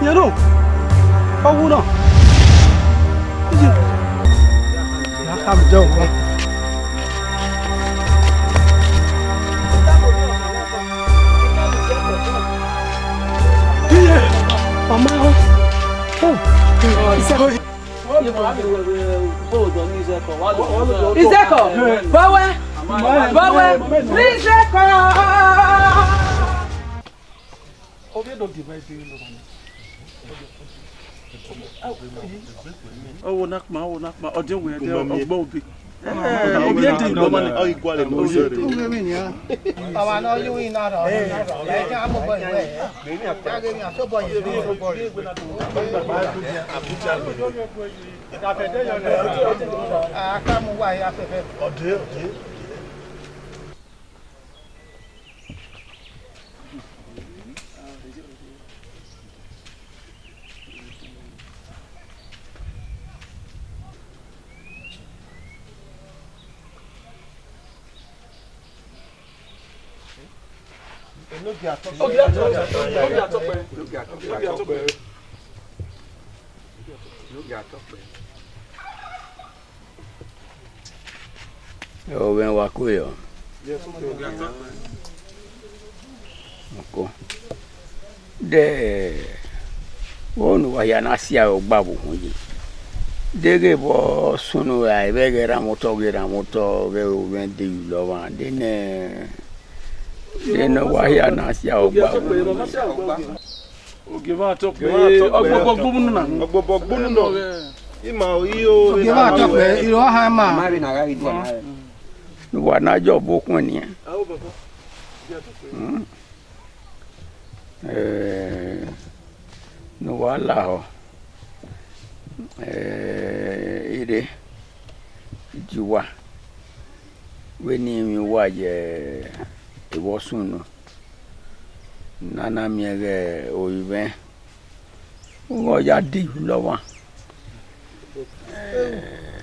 Yẹn no, ọ wu nọ. Iye, ya ka mi jẹ owa. Iye, ọmọ ẹhọ. Oh, oh, Izẹkọ, bọwẹ, bọwẹ, Izẹkọ. Ọvbo na kpa, ọvbo na kpa, ọ diọn wẹ, ọgbọ obe. Obi edi nọ mani. Ọ i gualọ ne ọ yọ rre. Ọmwa ne ọ ye uwin na rrọọ, ẹ i gha mu obọ ye uwẹ. Ya ghe emwi asobọ ye uwẹ. A ka mu uwa hia fẹfẹ. Ọ de, ọ de. Ogie atọkpẹ. Ogie atọkpẹ. Ogie atọkpẹ. Ovbi mwẹ, wa ko yọ. Ọko. De, vbọ ne uwa hia na sia ọgba vbe uhunmwu yi? Deghẹ vbọ sunu ra, vbe ẹghẹ erha mwẹ otọ, ọghe erha mwẹ otọ, ọghe ovbi mwẹ de ye ulọ mwa, de nẹ, de nẹ uwa hia na sia ọgba vbe uhunmwu yi? Ogie mwẹ atọkpẹ, ọgbọbọ gbunu na. Ọgbọbọ gbunu na. Ima o, i o. Ogie mwẹ atọkpẹ, irọ ha ima. Ma vbe na gha ghi dua na. Ne uwa na ye ọvbokhuẹn nian. Ao, baba. Ya tọ kpẹre. Hmm. Eh, ne uwa lahọ, eh, ire, iye uwa, vbene I mwẹ uwa ye evba sunu ne a na miẹn ghe orinmwẹ, ughẹ ọ ya de iyulo ọmwa. Eh,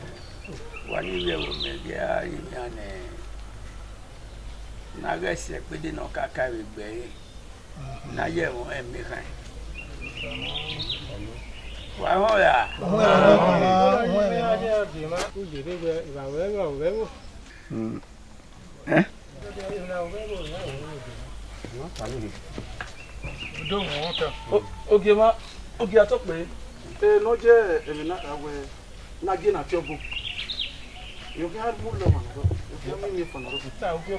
wa ni vbe ẹvbo mẹ ghi a rinmwian nẹ, ne a ghẹ si ẹkpede ne ọ kaka vbe egbe ẹre, ne a ye ẹmwẹ ọnrẹn miẹn khan. Wa họn ra? Hmm. Eh? O-, Ogiemwa, Ogie Atọkpẹre, eh, ne ọ ye ẹmwẹ na kha wẹ, ne a gie na tie ọbo. Ẹ khian mu lọ ọmwa nọ, ẹ khian mu iyẹn fọ nọ.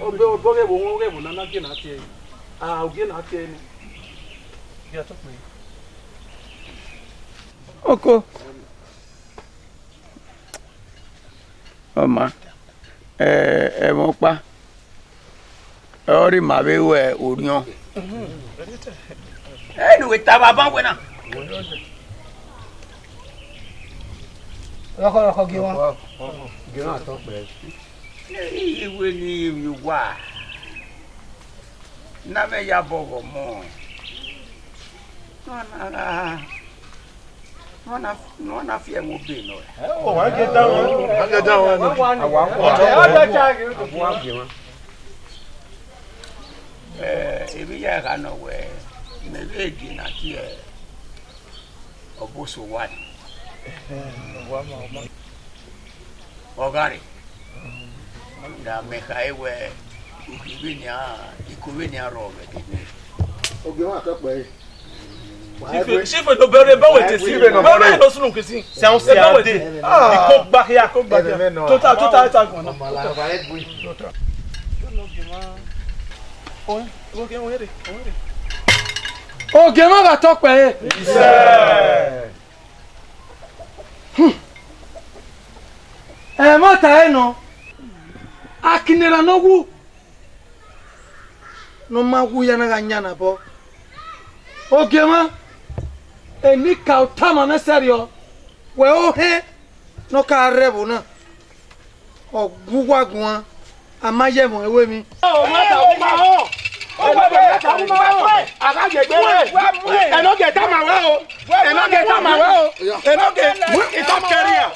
Ọbọ, ọbọ ghẹ vbe wọn, ghẹ vbe na, ne a gie na tie ẹre. Ah, Ogie na tie ẹre nẹ. Ogie Atọkpẹre. Oko. Ọ ma, eh, ẹmwẹ ọkpa, ọ rre ima vbe ru orhiọn. Ẹ ne uwẹ tama ban wẹ na. Rọkhọ, rọkhọ, gie emwa. Gie emwa Atọkpẹre. Iwe ne I mwẹ uwa, ne a mwẹ ya bọ ọghọ ọmọ. Ne ọ na gha, ne ọ na, ne ọ na fi ẹmwẹ obe nọ. Ọ wa gie dan wọn. Ọ wa gie dan wọn. Ọ wa gie dan wọn. Ẹ, emwi ya gha nọ wẹ, mẹ vbe gie na tie ọbo so wa ni. Ọ gha rre. Da mẹ khare wẹ, uki vbenian, iko vbenian rrọọ vbe ẹdẹ nẹ. Ogie emwa Atọkpẹre. Chief, chief, no bẹrẹ ebe wẹ te si. Wẹ no sunu ke si. Sound ebe wẹ te. Iko gba hia, iko gba hia. Tota, tota, tota gbọn na. Tota. Ogie emwa gha Atọkpẹre. Hmm. Ẹmwata ẹre nọ, a kin ne erha ne ọ wu, ne ọ ma wu ya na gha yan nabọ. Ogie emwa, enikaro tama mwẹ sẹrriọ, wẹ ohẹn ne ọ ka rre ẹvbo na, ọ gu uwa guan, a ma ye ẹmwẹ ẹvbo emwi. A gha ye egbe rre. Enogie tama wẹ o. Enogie tama wẹ o. Enogie, I ta kẹrriọ.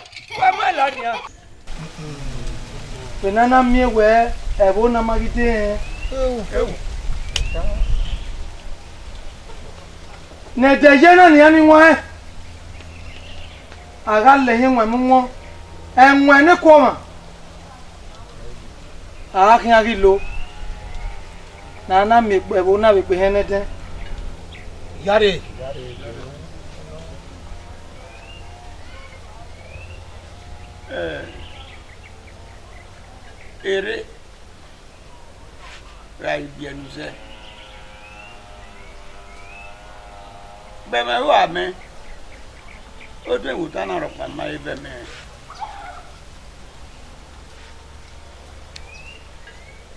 Vbe ne a na miẹn wẹ ẹvbo na ma ghi de rẹn. Ne ẹdẹ ye na nian ni wan, a gha lẹ ẹhin ẹwaẹn mu wọn, ẹwaẹn ne ku ọmwa, a gha khian ghi lo, ne a na miẹn egbe ẹvbo na vbe egbe hẹn nẹdẹn. Yare. Eh, erre ra ibiẹnusẹ. Vbe ẹmwẹ ua mẹ, oduẹn vbe ota na rhọkpa ma re vbe ẹmwẹ.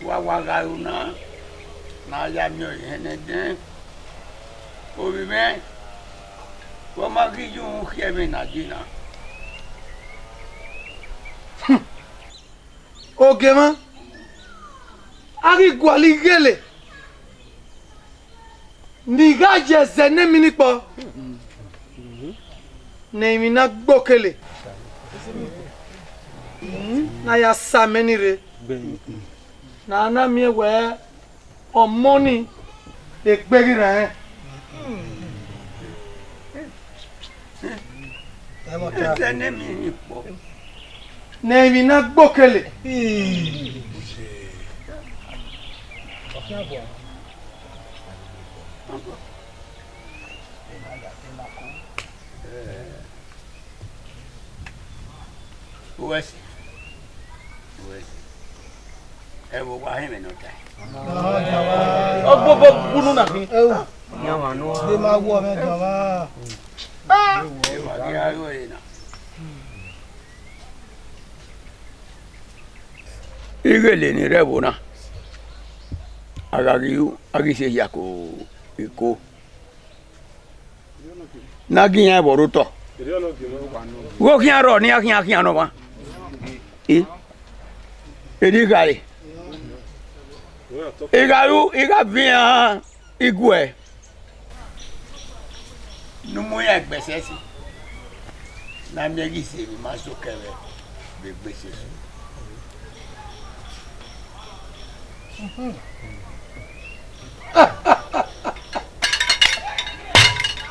Wa wa gha ru na, ne a ya miẹn ọre hẹn nẹdẹn. Ovbi mwẹ, vbe ọ ma ghi ye uhunmwu khiẹ ẹmwẹ ne a ye na. Ogie emwa, a ghi gualọ ighele ne I gha ye ẹzẹ ne emwi ni kpọ, ne emwi na gbe okele, ne a ya sa amẹ ni rre, ne a na miẹn wẹ ọmọ ni egbe ghi rran rẹn. Ẹzẹ ne emwi ni kpọ. Ne emwi na gbe okele. Uwẹ si. Uwẹ si. Ẹ vbe owa hẹn mwẹ ne ọ tae. Ọ gbobọ gbunu na khin. Ẹu. Yan wa nọ. De ma wọ mwẹ jọmwa. Ẹ wa ghi a ru ẹre na. Ighele ni rre ẹvbo na, a gha ghi ru, a ghi se hia ko iko, ne a gi iran ẹvbo rre otọ. Ghe okhian rrọọ ne iran khian khian ne ọmwa. I, erriọ I gha re, I gha ru, I gha viọ iran iguẹ ne u mu iran egbe ẹsẹse, ne a miẹn ghi se emwi ma so kẹvbe vbe egbe ẹsẹse.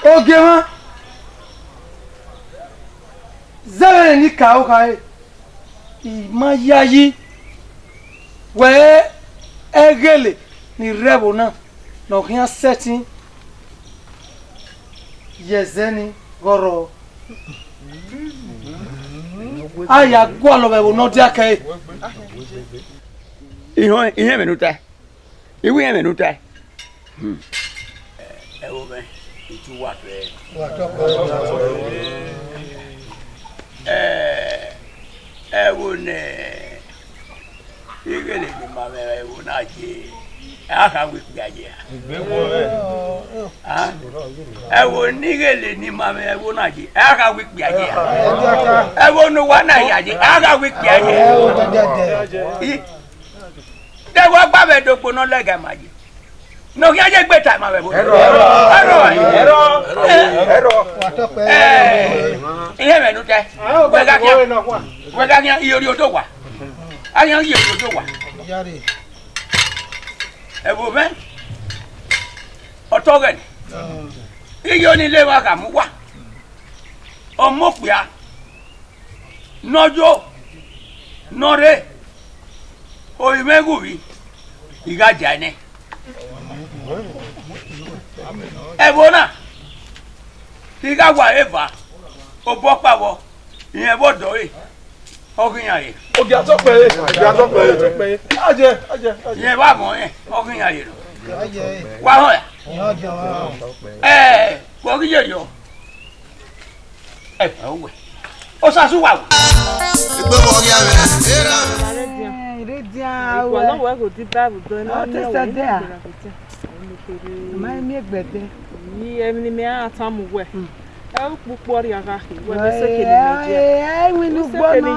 Ogiemwa, zẹ vbene I ka ru khare, I ma yayi wẹ Ighele ni rre ẹvbo na ne ọ khian sẹtin ye ẹzẹ ni ghe ọ rrọọ. A ya gualọ vbe ẹvbo ne ọ diake ẹre. Ihọn, I họn ẹmwẹ ne u tae. I wẹ I họn ẹmwẹ ne u tae. Ẹvbo mwẹ, I tu uwa fẹ. Ẹ, ẹvbo ne Ighele ne ima mwẹ ẹvbo na ye, a kha wẹ ikpia ye a? A? Ẹvbo ne Ighele ne ima mwẹ ẹvbo na ye, a kha wẹ ikpia ye a? Ẹvbo ne uwa na hia ye, a kha wẹ ikpia ye a? I, de ẹvbo ọgba vbe do kpo ne ọ lẹga ima ye. Ne ọ khian ye egbe ta ima vbe ẹvbo. Ẹrọ. Ẹrọ. Ẹrọ. Ẹrọ. Ẹ, I họn ẹmwẹ ne u tae. Wẹ gha khian. Wẹ gha khian, I ye orhiọn odẹ owa. A khian ye orhiọn odẹ owa. Ẹvbo mwẹ, ọ tọ ghẹ nẹ. Iye ọnii lele emwa gha mu uwa. Ọ mu okpia ne ọ yo, ne ọ rre, orinmwẹ ghe uvbi, I gha dia nẹ. Ẹvbo na, I gha wa eva, obọ ọkpa vbọ, irẹn vbe ọdọ ẹre, ọ ghi iran re. Ogie atọkpẹre, ogie atọkpẹre, atọkpẹre. Ajẹ, ajẹ, ajẹ. Irẹn vbe amwẹ ọnrẹn, ọ ghi iran re nọ. Wa họn ya. Ẹ, vbe ọ ghi ye yọ? Ẹ, ẹ, uwẹ. Osasu wa wẹ. Egbe wọ ghi avẹ. Redian, redian, uwẹ. Ọlọghọ ẹghẹ odi Bible dọ, ẹ ma miẹn uwẹ, ẹ ma miẹn egbe ẹdẹ. Yi, emwi ne imẹ a tama uwẹ. Ẹ ukpukpu ọrria gha khin, wẹ vbe seke ne imẹ je. Ẹ, ẹ, iwinna ugbo nọ.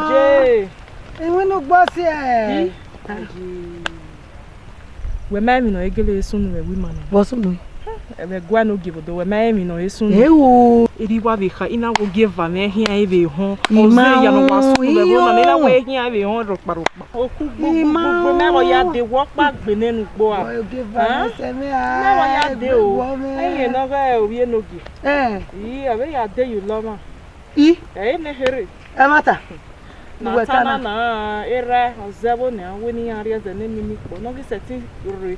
Iwinna ugbo siẹ. Wẹ ma emwi ne ọ i gele sunu vbe ẹvbo ima na? Vbọ sunu? Vbe ẹguae ne ogie vbe odọ, wẹ ma emwi ne ọ i sunu? Ewo. Erha I wa vbe kha, I na wẹ ogie eva mwẹ khian vbe họn. Ọ zẹ ya ne ọ wa sunu vbe ẹvbo na, ne I na wẹ khian vbe họn rhọkpa rhọkpa. Okugbo, okugbo, mẹ vbe ya de wẹ ọkpa gbe nene ugbo a. Ogie eva mwẹ sẹ mwẹ a. Mẹ vbe ya de o. Ẹyẹn ne ọ ghe ovbi enogie. Ẹ. I, ọ vbe ya de ye ulọmwa. I? Ẹ i ne kherhe. Ẹmwata. Ne uwẹ ta na? Na ta na na, erha ọ zẹ ẹvbo nian, wẹ ne iran rrie ẹzẹ ne emimi kpọ, ne ọ ghi sẹtin rre.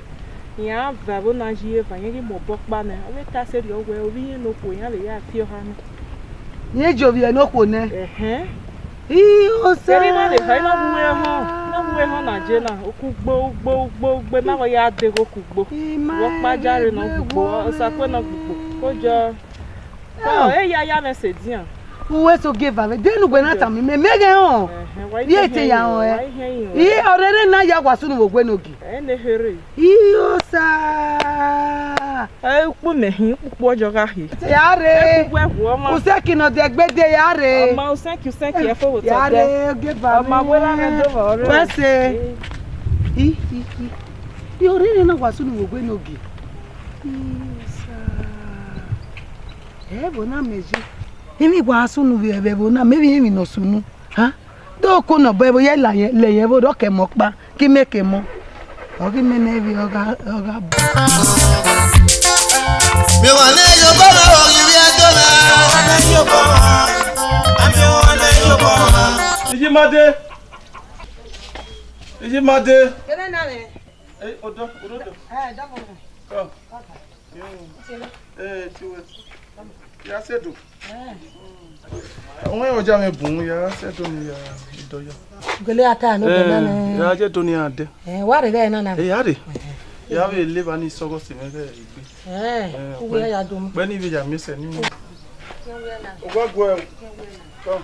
Iran va ẹvbo na yi eva, iran ghi mu obọ ọkpa nẹ, ọ vbe ta sẹrriọ wẹ, ovbi irẹn ne okhuo, iran vbe ya fi ọha nẹ. Iran je ovbi ẹre ne okhuo nẹ? Ẹhẹn. I, osa. Erha I ma vbe kha, I na wu ẹre họn, I na wu ẹre họn na je na, okugbo, ugbo, ugbo, ugbo, ma vbe ya deghe okugbo. I ma. Vbe ọkpa jare ne okugbo, osa kue ne okugbo. Kojọ. Ọ, e ya ya mwẹ sẹ edian. Uwẹ so gie eva vbe de ne uwẹ na tama imẹ, mẹ ghẹ họn. Ẹhẹn, wa i ye te ya họn ẹ. Wa i hẹn iyo. I ọrẹre na ya wa sunu vbe ogue nogie. Ẹ ne kherhe. I osa. Ẹ ukpu mẹ hin, ukpukpu ọjọ gha khin. Te ya rre. Ẹ ukpukpu ẹvbo ọmwa. Usẹki nọ de ẹgbede ya rre. Ọma usẹki, usẹki ẹ fo vbe otọ. Ya rre, ogie eva. Ọma wẹ ra mẹ do vbe ọrẹ. Wẹ se. I, i, i. I ọrẹre na wa sunu vbe ogue nogie. Isa. Ẹ, ẹvbo na mẹ ye. Emwi wa sunu vbe ẹvbo na, mẹ vbe emwi ne ọ sunu. Ha? Do ko nọ bọ ẹvbo ye la ye, lẹ ye ẹvbo rọ kẹ mọ ọkpa, ke imẹ ke mọ. Ọ ghi mẹ nẹ vbe ọ gha, ọ gha bu. Mi wa ne yo bọ ma, ọ ghi vbe do na. Iye ma de. Iye ma de. Kene na re. Ẹ, odọ, odọ. Ẹ, dọbọ. Ọ. Ẹ, tiwẹ. Ya sẹ do. Ọmọ yẹn ọja mwẹ bun, ya sẹ do ni ya idọ ya. Gele ata no de na nẹ. Ya je do ni ade. Ẹ, wa rre ghẹ na na. Ẹ, ya rre. Ya vbe leva ni sọgọ si mwẹ ghẹ igbe. Ẹ, uwe ya do mu. Pẹ ni vbe ya miẹn sẹ ni. Owa guẹ o. Come.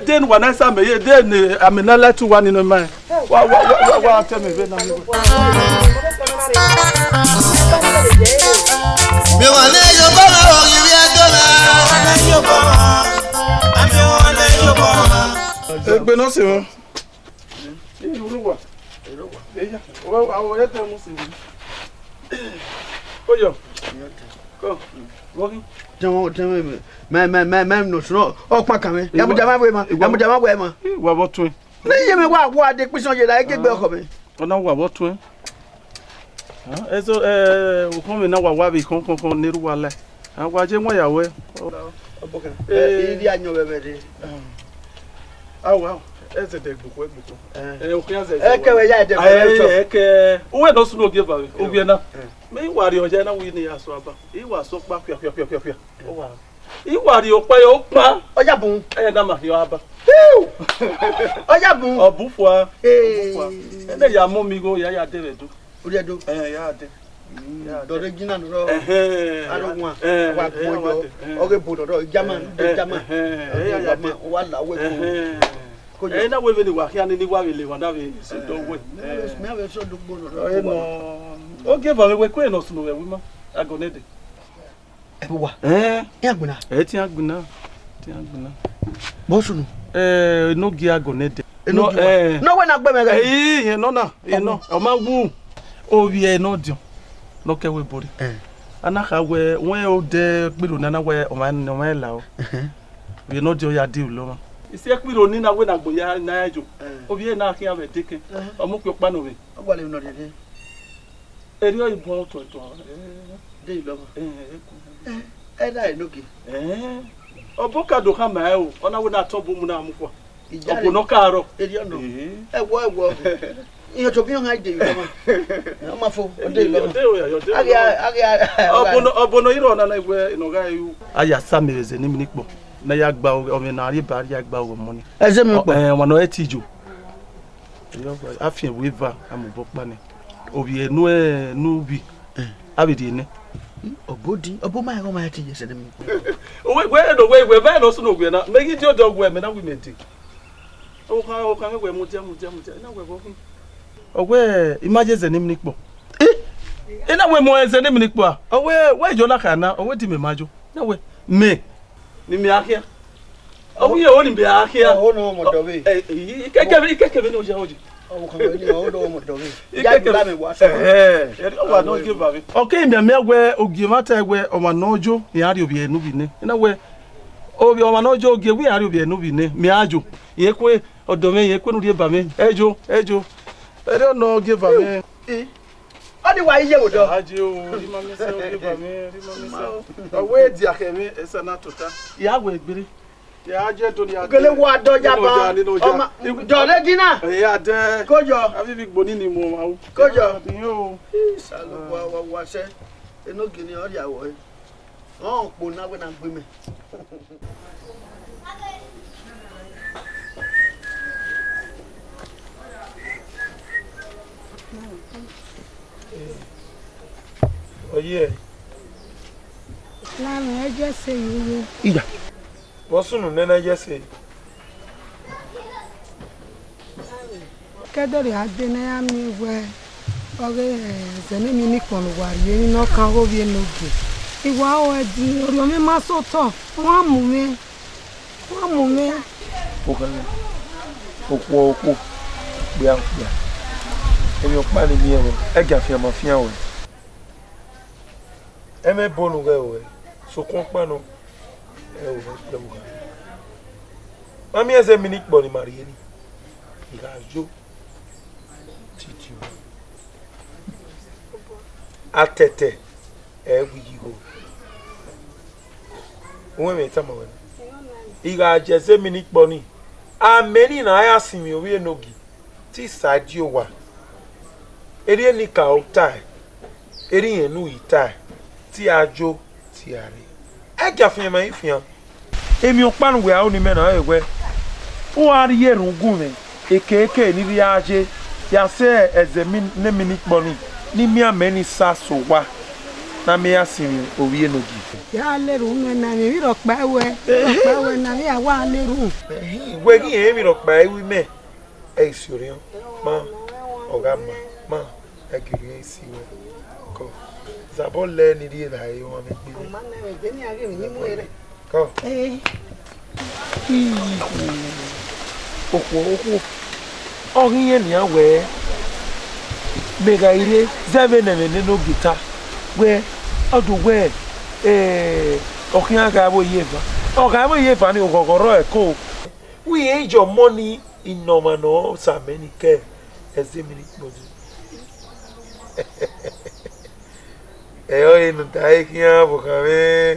de, de ne uwa na sa mẹ ye, de ne amẹ na la tu uwa ni nọ ma. Wa, wa, wa, wa, wa tẹ mẹ vbe na mi wẹ. Egbe nọ sẹ mwẹ. Iruru wa. Eya, wa, wa, wa, ya tẹ mu si. Oyo. Ko. Wo ghi. Tẹmẹ, tẹmẹ, mẹ, mẹ, mẹ, mẹ, no, no, ọ kpa kan mẹ. Ya mu jama wẹ ma, ya mu jama wẹ ma. Wa vbọ tuẹn. Ne iye mwẹ wa, wa de kpisan ye la, egegbe ọkhọ mwẹ. Ọ na wa vbọ tuẹn. Ah, eso, eh, ukhọnmwẹ na wa wa vbe khọn khọn khọn ne erha uwa la. A wa je wan ya wẹ. Ọbokẹn. Eh, ivbi ayọn vbe ẹmwẹ rre. Ah, wa, ẹzẹ dẹ gbukhọ, gbukhọ. Eh. Eh, okhian zẹ. Ẹkẹ vbe ya ẹdẹ vbe ẹmwẹ rre. Ẹkẹ, uwẹ nọ sunu ogie eva vbe, eh, ovbi ẹna. Eh. Mẹ i wa rrie ọya na wi ne ya sọ aba. I wa sọ ọkpa khia, khia, khia, khia, khia. Ọ wa. I wa rrie ọkpa ya ọkpa. Ọ ya bun. Ẹ na ma khian aba. Hiu! Ọ ya bun. Ọ bu fua. Hey. Ọ bu fua. Ẹdẹ ya mu mi igho, ya, ya dẹ vbe do. Ọ dẹ do. Eh, ya dẹ. Mm, ya dẹ. Dọdẹ jina nọ. Ẹhẹn. Aro wan. Eh, wa eh, gbọn wa yọ. Dẹ. Eh. Ọ ghe bo dọdọ, German, eh, de eh, German. Eh, eh, ya, ya dẹ. Wa la wẹ ko. Ẹhẹn. Ko yọ. Ẹ na wẹ vbene wa khian ni, ni wa vbe le wa da vbe sẹ do wẹ. Eh. Mẹ vbe sẹ do gbo nọ. Ẹ nọ. Ogie eva vbe wẹ ko nọ sunu vbe ẹvbo ima. Agọ nẹdẹ. Ẹvbo uwa. Eh. Iran gbinna. Ẹ tian gbinna. Tian gbinna. Vbọ sunu? Eh, enogie agọ nẹdẹ. Enogie uwa. Eh. Ne ọ wẹ na gbe mwẹ ghe. Eh, iye nọ na, iye nọ. Ọ ma wu. Ovbi ẹre ne ọ diọn, ne ọ ke ẹvbo ebo rre. Eh. A na kha wẹ, wẹ odẹ Kpiro na na wẹ ọmwa, ọmwa ẹre la o. Ẹhẹn. Ovbi ẹre ne ọ diọn ya dee ulọmwa. Isi Kpiro ni na wẹ ne agbọn ya na ya yo. Eh. Ovbi ẹre na khian vbe ẹdẹ ke. Eh. Ọ mu okpia ọkpa nọ mwẹ. Ọ gualọ emwi ne ọ rhiẹnrhiẹn. Erriọ i bun tuẹntuẹn. Eh. Dee ulọmwa. Eh, eh, eh. Eh, ẹ na enogie. Eh. Ọbokado khama ẹre o, ọ na wẹ ne a tọn obọ mu na mu kua. Iyare. Ọbo nọ ka rrọọ. Erriọ nọ. Eh. Ẹwọ, ẹwọ. Iyan tobọ iran gha dee ulọmwa. Ọ ma fo, ọ dee ulọmwa. Ọ dee o ya, ọ dee o ya. Agha, agha, ọbo nọ, ọbo nọ i rrọọ na na wẹ ne ọ gha ru. A ya sa mẹ vbe ẹzẹ ne imẹ ni kpọ. Ne a ya gba ọmwẹ ne a rhie ba, a ya gba ọmọ ni. Ẹzẹ ne imẹ ni kpọ. Eh, ọmwa ne ọ i te ijo. Eyọ gba, a fian ẹvbo eva, a mu obọ ọkpa nẹ. Ovbi ẹre ne, ne ubi. Eh. A vbe rhie nẹ. Obodi, ọbọ ma ẹghẹ ọ ma te iye ẹzẹ ne imẹ ni kpọ. Owẹ, wẹ, no, wẹ, wẹ, vẹ nọ sunu wẹ na. Mẹ ghi die odọ wẹ, mẹ na wẹ mẹ dee. Okhan, okhan, wẹ mudia, mudia, mudia. Na wẹ vbọ khin. Ọ wẹ, I ma ye ẹzẹ ne imẹ ni kpọ. Eh? I na wẹ mu ẹzẹ ne imẹ ni kpọ a? Ọ wẹ, wẹ yọ na kha na, ọ wẹ di mẹ ma yo. Na wẹ, mẹ. Ne imẹ a khian. Ọ wẹ, ọ ni mẹ a khian. Ọ, ọ nọ mọ dọ vbe. Eh, eh, ikẹkẹ vbe, ikẹkẹ vbe ne ọ ya ọ yi. Ọ wẹ khan wẹ ni, ọ nọ mọ dọ vbe. Ikẹkẹ. Ya gba mẹ wa sọ. Eh, eh, ọ wa nọ ye vbe. Ọ ke mianmian wẹ, ogie mwa ta wẹ, ọmwa ne ọ yo, iran rhie ovbi ẹre ne ubi nẹ. I na wẹ, ovbi ọmwa ne ọ yo, ogie wẹ iran rhie ovbi ẹre ne ubi nẹ. Mẹ a yo. Irẹn kue, ọdọ mwẹ, irẹn kue ne u rhie ba mwẹ. Ẹ yo, ẹ yo. Erriọ nọ ogie eva mwẹ. Eh. Ọ ni wa iye vbe odọ. Aje o, rhie ima miẹn sẹ, ogie eva mwẹ, rhie ima miẹn sẹ. Ọ wẹ dia khẹ mwẹ, ẹsa na tota. Ya wẹ gbere. Ya je do ni a. Gele wa dọ ya ba. Ni no ya, ni no ya. Ọma, dọ re gina. Ẹ ya dẹ. Ko yọ. Avivigbo ni ni mu ọmwa ru. Ko yọ. Ni o. Isalo wa, wa, wa sẹ. Enogie ni ọ rhie awọ re. Ọ kpo na wẹ na gbe mẹ. Ọ ye. Lamwẹ, ẹ jẹ sẹ ye uwu. Iya. Vbọ sunu nene ye sẹ? Ke do rhie a dee ne a ya miẹn wẹ, ọghe ẹzẹ ne emwi ni kpọn ne uwa rhie emwi ne ọ kan ọghe ovbi enogie. I wa ru ẹdin, orhiọn mwẹ ma sẹ otọ, wa mu mwẹ, wa mu mwẹ. Okhuo okhuo, okpia okpia, emwi ọkpa ni miẹn ruẹ, ẹgiafian ma fian ruẹ. Ẹmwẹ bun ghẹ ruẹ, sokpan ọkpa nọ, ẹ ruẹ, ẹ ruẹ. Ma miẹn zẹ emwi ni kpọ ne ima rhie ni, I gha yo titi ruẹ. Atẹtẹ, ẹ wi yi igho. Uwẹ mwẹ tama wẹ na. I gha jẹ zẹ emwi ni kpọ ni, amẹ ni na ya sinmwi ovbi enogie, te I sa die owa. Erriọ ne I ka ru tae, erriọ irẹn ne u ru tae, te I gha yo, te I gha rre. Ẹgiafian ma i fian. Emwi ọkpa ne uwẹ ru ne imẹ na ọre wẹ, u gha rhie erhunmwu gun mwẹ, ekeke ne I rhie a ye, ya sẹ ẹzẹ emwi ne emwi ni kpọ ni, ne I miẹn amẹ ni sa sẹ owa, ne amẹ ya sinmwi ovbi enogie. Ya na erhunmwu na, emwi rhọkpa ruẹ, rhọkpa ruẹ na, ya wa na erhunmwu. Wẹ ghi rẹn emwi rhọkpa ru imẹ, ẹ i si orhiọn, ma, ọ gha ma, ma, ẹ gele irẹn si wẹ. Kọ, zabọ lẹ ne I rhie vbe a re ọmwa mwẹ gbe. Kọ. Okhuo, okhuo. Ọ ghi rẹn nian wẹẹ, mẹ gha rre zẹ vbene ẹmwẹ ne enogie ta, wẹẹ, ọ do wẹẹ, eh, ọ khian gha vbe iyeva. Ọ gha vbe iyeva ni, oghọghọ rrọọ ẹko. Wẹ irẹn ye ọmọ ni, I nọ ọmwa ne ọ sa mẹ ni ke ẹzẹ emwi ni kpọ dee. Ẹ ọre ne u da ẹre khian vbe okhan mwẹ.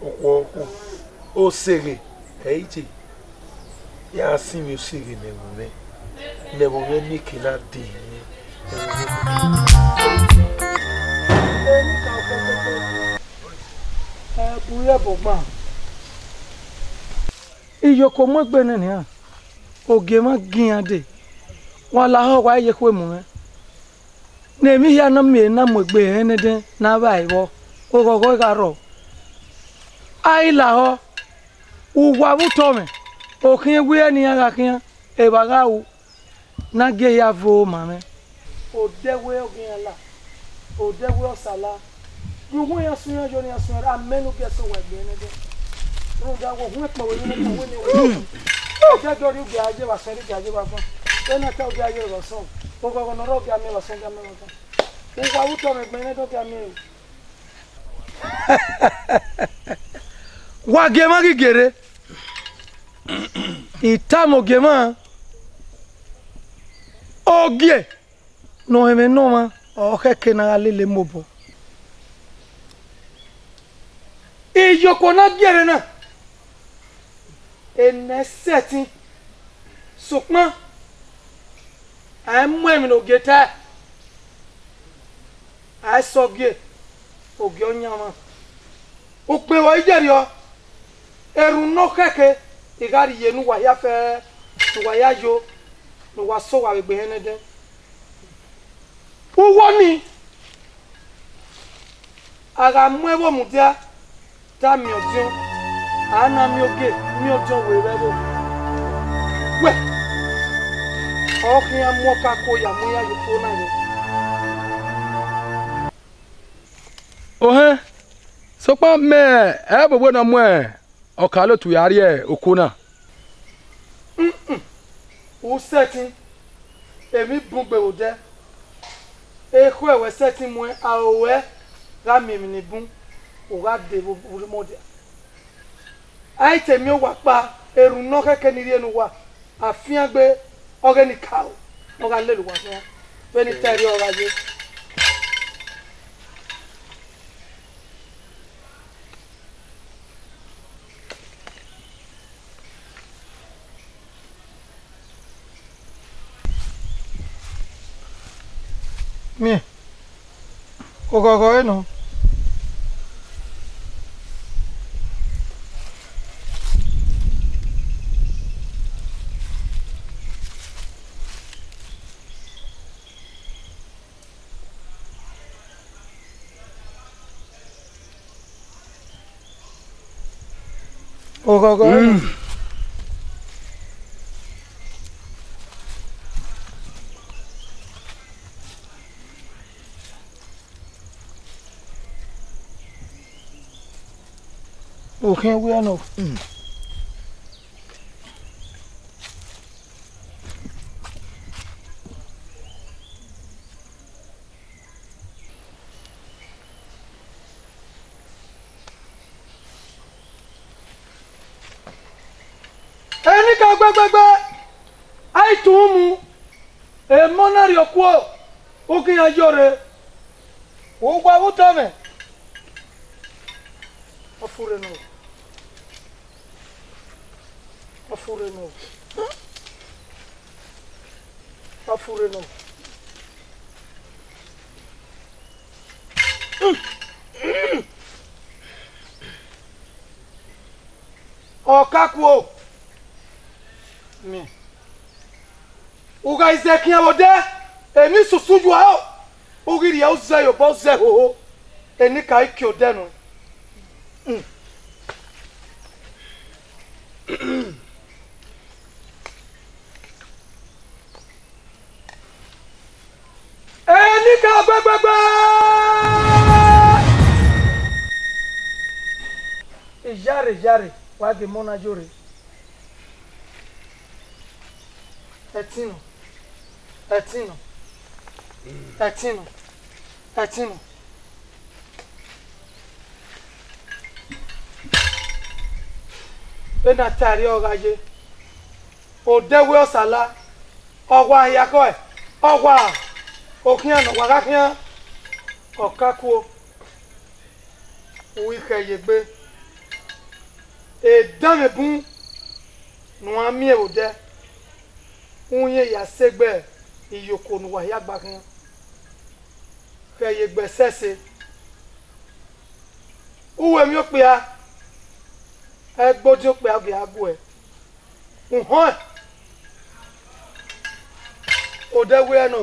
Okhuo, okhuo, oseghe, ẹ i je, ya sinmwi oseghe ne ẹvbo mwẹ, ne ẹvbo mwẹ mieke na dee. Ẹ bu ye ẹbọ gban. Iyoko mu egbe nẹ nian, ogie mwa gi iran dee, wa lahọ wa ye ekhue mu mwẹ. Ne emwi hia na miẹn na mu egbe ẹnrẹn nẹdẹn ne a vba ẹvbọ, oghọghọ gha rrọọ. A i lahọ, uwa vbe utọ mwẹ, okhiẹn wẹ ne iran gha khian, evba gha ru, ne a gie ya vo ma mwẹ. Odẹ wẹ ọ ghi iran la, odẹ wẹ ọ sa la, ye uhunmwu iran suẹn, iran yo ne iran suẹn, amẹ ne u gie sẹ owa egbe nẹdẹn. Rhunmwuda wẹ uhunmwu ẹkpẹn wẹ, uhunmwu ẹkpẹn wẹ ne wẹ. Odẹ do rhie ugie a ye vbe asọn, rhie ugie a ye vbe agbọn. Vbene a ta ugie a ye vbe asọn, oghọghọ ne ọ rre ugie a miẹn vbe asọn, ugie a miẹn vbe agbọn. Uwa vbe utọ mwẹ egbe nẹdẹn, ugie a miẹn. Wa gie emwa ghi gie rre. I tama ogie mwa, ogie ne ọ hẹnmwẹ ne ọmwa, ọ khẹke ne a gha lele mobọ. Iyoko ne a gie rre na, enẹ sẹtin, sokpan a i mu ẹmwẹ ne ogie tae, a i sẹ ogie, ogie ọ yan mwa. Ukpẹ vbe ọ i yerriọ, erhunmwu ne ọ khẹke, I gha rhie ne uwa hia fẹẹrẹ, ne uwa ya yo, ne uwa sẹ owa vbe egbe ẹnrẹn nẹdẹn. Uwu ọnii, a gha mu ẹvbo mudia, te a miẹn ọdiọn, a na miẹn ogie, miẹn ọdiọn wẹ vbe ẹvbo. Wẹ, ọ khian mu ọkako ya mu iran ye ukpo na rre. Ohẹn, sokpan mẹ, ẹ i vbe wẹ ne ọ mu ọkaolotu ya rrie oko na. Mm-mm. U sẹtin, emwi bun gbe vbe odẹ. Ekhọe wẹ sẹtin muẹn, aro ruẹ gha miẹn emwi ni bun, u gha dee vbe urhumwọdia. A i te miẹn owa ọkpa, erhunmwu ne ọ khẹke ni rhie ne uwa, afiangbe ọghe ni ka aro, ọ gha lele uwa khian, vbene I ta ẹre ọ gha ye. Miẹn, oghọghọ ẹre nọ. Oghọghọ ẹre nọ. Okhiẹn wia nọ. Gbẹgbẹgbẹ, a i tọn mu, emọ na rhie okuo, u ghi iran yọrre. Uwa vbe otọ mwẹ. Ọ furre nọ. Ọ furre nọ. Ọ furre nọ. Ọkakuo. Miẹn. U gha zẹ khian vbe odẹ, emwi susu yu aro, u ghi rhie uzẹ ye obọ zẹ hoho, enikaro i kie odẹ nuẹn. Enikaro gbẹgbẹgbẹ! Iyare, iyare, wa gie emọ na yọrre. Ẹtin nọ, ẹtin nọ, ẹtin nọ, ẹtin nọ. Vbene a ta ẹre ọ gha ye, odẹ wẹ Ọsala, ọ wa hia khọe, ọ wa, okhian ne ọ wa gha khian, Ọkakuo. U i khẹ ye egbe, edanmwẹ bun ne uan miẹn vbe odẹ, u rẹn ya sẹ egbe iyoko ne uwa hia gba khian. Khẹ ye egbe ẹsẹse, u wẹ emwi okpia, ẹgbodin okpia ọ ghi a guẹ. Uhọẹn, odẹ wẹ nọ.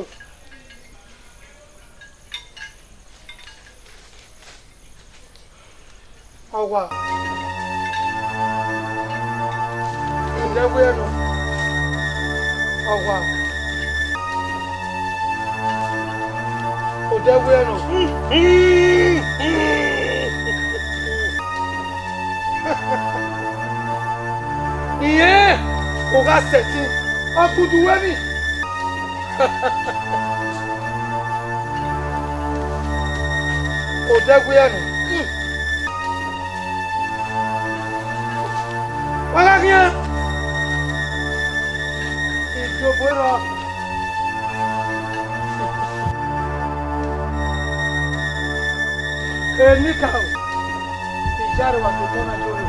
Ọ wa. Odẹ wẹ nọ. Ọ wa. Odẹ wẹ nọ. Irẹn, u gha sẹtin, ọ gudu wẹ ni. Odẹ wẹ nọ. Wa gha khian. Idobo rọ. Enikaro, iyare wa tobọ na yọrre.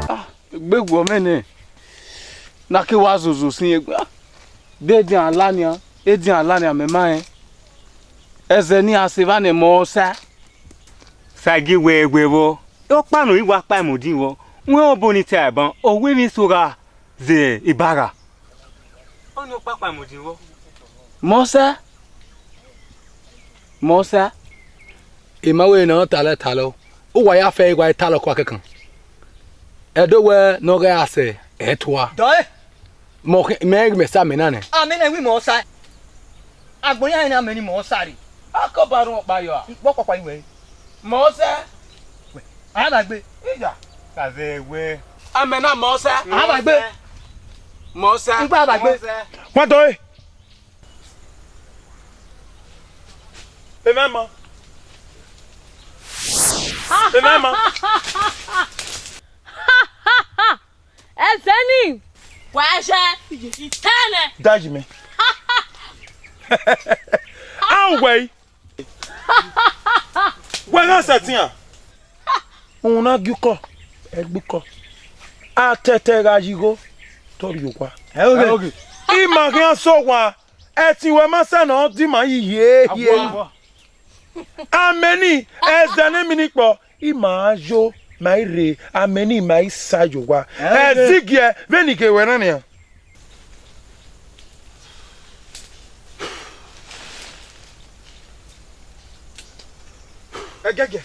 Ah, egbe guọ mwẹ nẹ, ne a ke wa zozo sin egbe. Ah, de edian la nian, edian la nian, mẹ ma rẹn. Ẹzẹ ne iran sẹ evba ne mọ sa. Sa gie wẹ wẹ vbọ, ọkpa nọ i wa kpa emodin vbọ, wẹ obọ ni ta ẹban, ọ wẹ emwi eso gha zẹ ebagha. Ọnii ọkpa kpa emodin vbọ. Mọ sa. Mọ sa. I ma wẹ ne ọ talọ talọ, uwa ya fẹ igho a i talọ kua kẹkan. Ẹdẹ wẹ ne ọ ghẹ a sẹ, ẹ tua. Dọe. Mẹ ọ khin, mẹ ghi mẹ sa amẹ na nẹ. Amẹ na wi mọ sa. Agbọn iran na amẹ ni mọ sa rre. Akọba rhun ọkpa yọ a? Ikpọ kpakpa iwẹ. Mọ sa. A na gbe. Iya. Ka zẹ wẹ. Amẹ na mọ sa. A na gbe. Mọ sa. N gba a na gbe. Mọ sa. Wa dọe. Emẹ mọ. Emẹ mọ. Ẹzẹ ni. Wa ẹzẹ. Itẹnẹ. Dayi mẹ. A wẹ yi. Wẹ gha sẹtin a? Uhunmwu na gie ukọ, ẹ gbe ukọ. Atẹtẹ gha ye igho, te ọ rrie owa. Ẹ oge. Ima khian sẹ owa, ẹtin wẹ ma sẹ ne ọ di ima yi hiehie. Amẹ ni, ẹzẹ ne mi ni kpọ, ima yo, ma i rre, amẹ ni ma i sa ye owa. Ẹ oge. Ẹzigiẹ, vbene I gie wẹ na nian. Ẹgẹgẹ.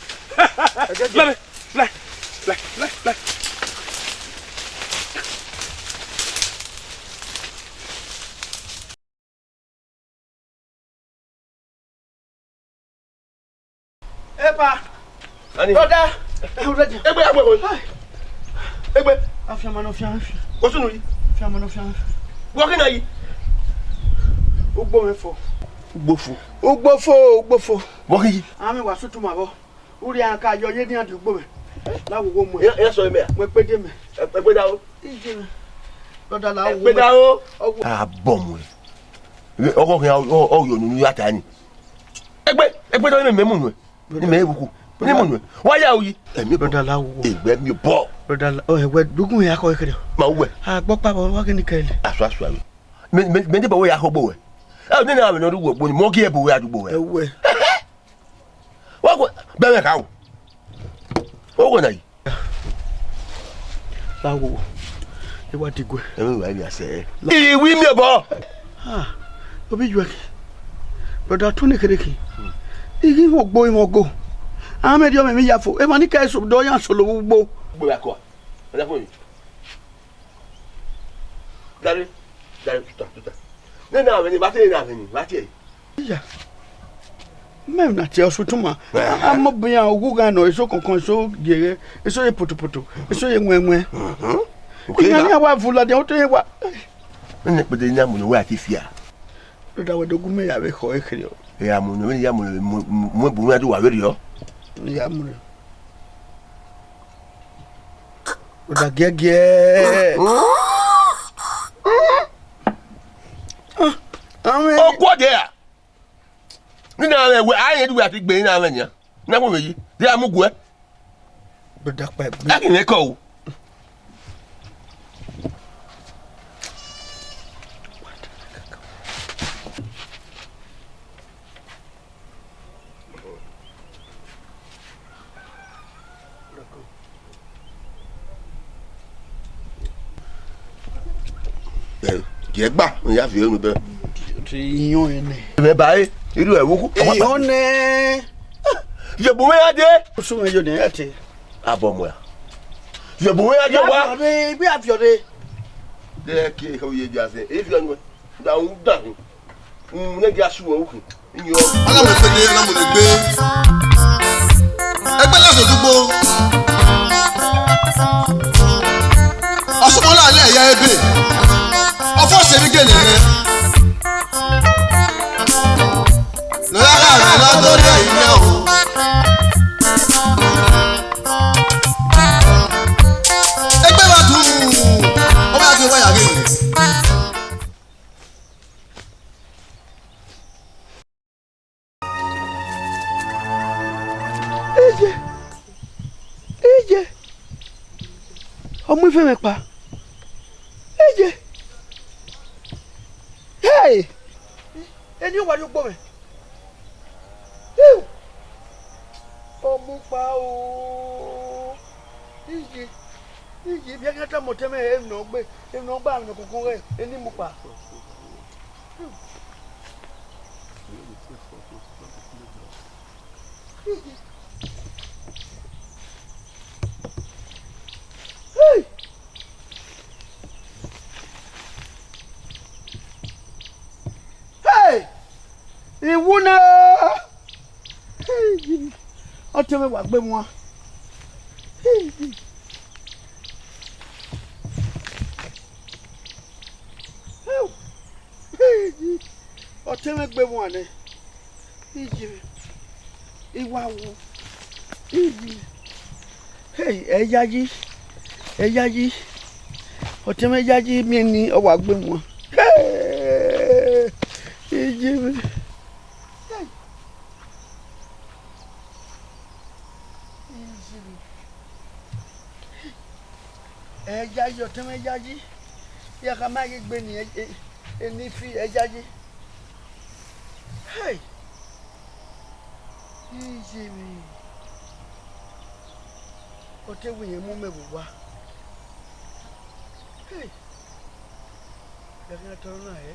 Ẹgẹgẹ. Blẹ, blẹ, blẹ, blẹ, blẹ. Epa. Ani. Brother. Ehun ready. Egbe, agbe ko. Egbe. Afianma ne ọ fian. Osunu yi. Afianma ne ọ fian. Wọ kina yi. Ugbo mwẹ fo. Ugbo fo. Ugbo fo, ugbo fo. Vbọ khin yi? Amẹ wa sutuma vbọ. Urria ka yọ ye nian di ugbo mwẹ. La wo wo mu. Ya, ya sọ mẹ a? Mu ekpede mẹ. Ekpeda o. Ije mẹ. Brother, la wo. Ekpeda o. Ọgwọ. A bọ mu. Ọgọ khin ọ yọ nunu ya ta ni. Egbe, egbe dọ ni mẹ mu nuẹ. Ni mẹ ebuku. Ni mu nuẹ. Wa ya uyi. Ẹmi Brother, la wo. Egbe mi bọ. Brother, la, oh, ẹwẹ dugun ya kọ ekere. Ma wẹ. A gbọ pa bọ wa kini kẹlẹ. Asu asu aro. Me, me, me de bọ wẹ ya kọ gbo wẹ. Ẹ, ni na me no du wo gbo ni mo gi ebo wẹ adugbo wẹ. Ẹwẹ. Wa ko bẹ mẹ ka o. O ko na yi. La wo, e wa digue. Ẹ mi wa ivia sẹ. Iwi mi obọ. Ah, obi juẹ ki. Brother, tun ne kere ki. Igi wo gbo imọ go. A mẹ dio mẹ mi ya fo. Emwa ni ka eso do ya solo ugbo. Gbo ya ko. Ọjà fún mi. Dare, dare, tuta, tuta. Nene avbe ni, vba tie nene avbe ni, vba tie. Iya. Mẹ na tie ọsutuma. Eh. A mọ bian oghughan nọ, eso kọnkọn, eso yeghe, eso ye potopoto, eso ye wẹnwẹn. Mhm. Okay, iran na. Ni a wa vu ladian, o te ye wa. Nene kpede ni a mu ne uwa ti fia. Rhunmwuda wẹ do gu mẹ ya vbe khọ ekherriọ. Ẹ, a mu ne, ya mu ne, mu, mu, mu, bu mẹ do wa vberriọ. Ya mu ne. Rhunmwuda giẹgiẹ. Ah, amẹ. Okuo dia. Ni na mwẹ wẹ, a rẹn du wẹ a ti gbe ni na mwẹ nian. Na wo mwẹ yi. Dia mu guẹ. Brother, kpa egbe. A kì í nẹ kọ o. Ẹ, gie gba, ya viọ unu bẹ. Ti iyọn ẹnẹ. Mẹ ba e, irú ẹ wo ku. Iyọn nẹ. Yẹ bu mẹ ya de. Osun mẹ yo nẹ ya te. Abọ mu ya. Yẹ bu mẹ ya de wa. Ibi aviọ de. De ke ho ye dia se. Iviọ nu. Da u da. Mm, ne gia su wo ku. Inyo. Ana mo pede, ana mo le gbe. Egbe la so dugbo. Ọsọmọ na lẹ ya ebe. Ọfọ se ni gele rẹ. Lọ ya ra mi la to ri ẹyin na o. Egbe wa dun. O wa gbe wa ya gele. Eje, eje, ọ mu ife mwẹ kpa. Eje, hey, eni uwa rrie ugbo mwẹ. Iu, ọ mu kpa o. Eje, eje, vbe a khian tama ọtẹn mwẹ emwi ne ọ gbe, emwi ne ọ gbe, emwi ne ọ kọkọ ghẹ, eni mu kpa. Hey! Hey! Iwu na! Hey! Ọtẹn mwẹ wa gbe mua. Hey! Hey! Ọtẹn mwẹ gbe mua nẹ. Iye, I wa wu. Iye. Hey, ẹ yayi. Ẹ yayi. Ọtẹn mwẹ yayi miẹn ni ọ wa gbe mua. Hey! Iye. Hey! Iye. Ẹ yayi, ọtẹn mwẹ yayi. Ya khama ghi gbe ni, ẹ, ẹ, eni fi, ẹ yayi. Hey! Iye mwẹ. Ọ te wẹ irẹn mu mẹ vbe owa. Hey! Ẹ khian tọn na hẹ.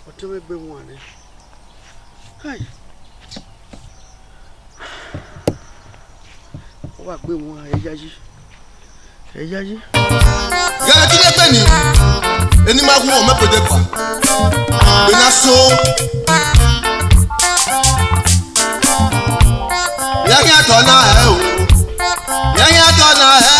Ọtẹn mwẹ gbe wan nẹ. Hai. Ọ wa gbe wan, ẹ yayi. Ẹ yayi. Gẹlẹ kí ló pè ní? Eni máa hu ọmọ ẹgbẹ̀dẹ gbà. Gbẹ̀nà so. Yẹ́yẹ́ tọ́ náà ẹ o. Yẹ́yẹ́ tọ́ náà ẹ.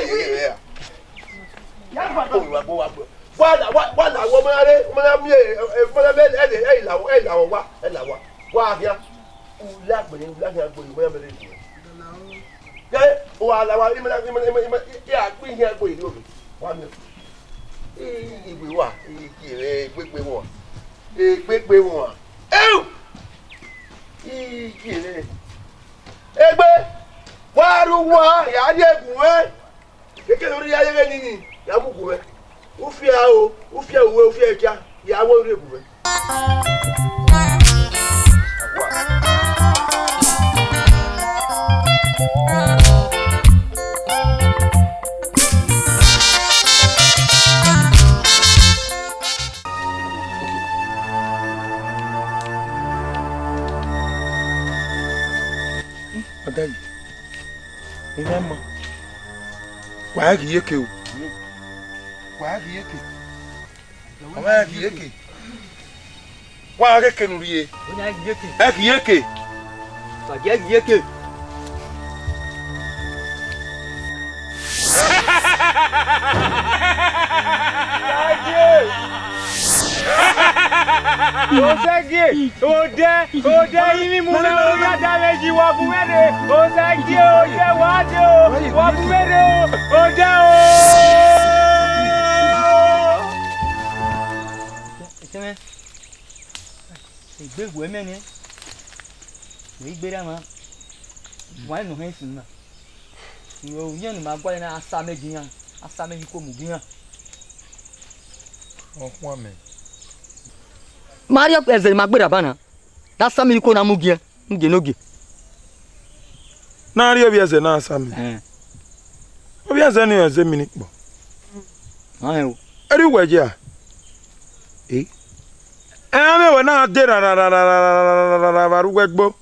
ẹyẹ, ẹyẹ, ẹyẹ. Ya gba do wa gbo wa gbo. Wa la, wa, wa la, wo ma re, wo ma mi, e, e, wo ma mi, e, e, e, la, e, la, wa, e, la, wa. Wa hia. U la gbe, u la hia gbe, wo ma mi re. Ke, wa la, wa, i ma, i ma, i ma, i ma, ya gbe hia gbe ro. Wa mi. I, i, wa, i, i, e, gbegbe wa. E, gbegbe wa. Eu! I, i, e. Egbe, wa ru wa, ya rrie gu mwẹ. Keke ne u rhie iran yeghe nini, ya mu gu mwẹ. Ufia o, ufia uwe, ufia ekia, ya wẹ u rhie gu mwẹ. Ọdayi, I mwẹ ma. Wa ghi iyeke o. Wa ghi iyeke. Wa ghi iyeke. Wa ghe eke ne u rhie. Ẹ ghi iyeke. Wa ghi iyeke. Osagie, odẹ, odẹ, ivbi mu mwẹ, oya da mwẹ yi, wa bu mwẹ rre. Osagie, odẹ, wa de o, wa bu mwẹ rre o, odẹ o. Etẹmwẹ, egbe wẹ mẹ nẹ, wẹ i gberra mwa, wa nọ hẹn isun na. Irẹn ne ima gualọ na, a sa amẹ gie iran, a sa amẹ yi iko mu gie iran. Ọ khuan mẹ. Ma rhie ẹzẹ ne ima gberra ba na, da sa amẹ yi iko na mu gie, mu gie ne ogie. Ne a rhie ovbi ẹzẹ na sa amẹ. Ẹn. Ovbi ẹzẹ ni ọ zẹ emwi ni kpọ. Ọnrẹn o. Erriọ uwẹ ye a? Eh? Ẹmwẹ wẹ na de ra ra ra ra ra ra ra ra ra ra vbe aro uwẹ gbo.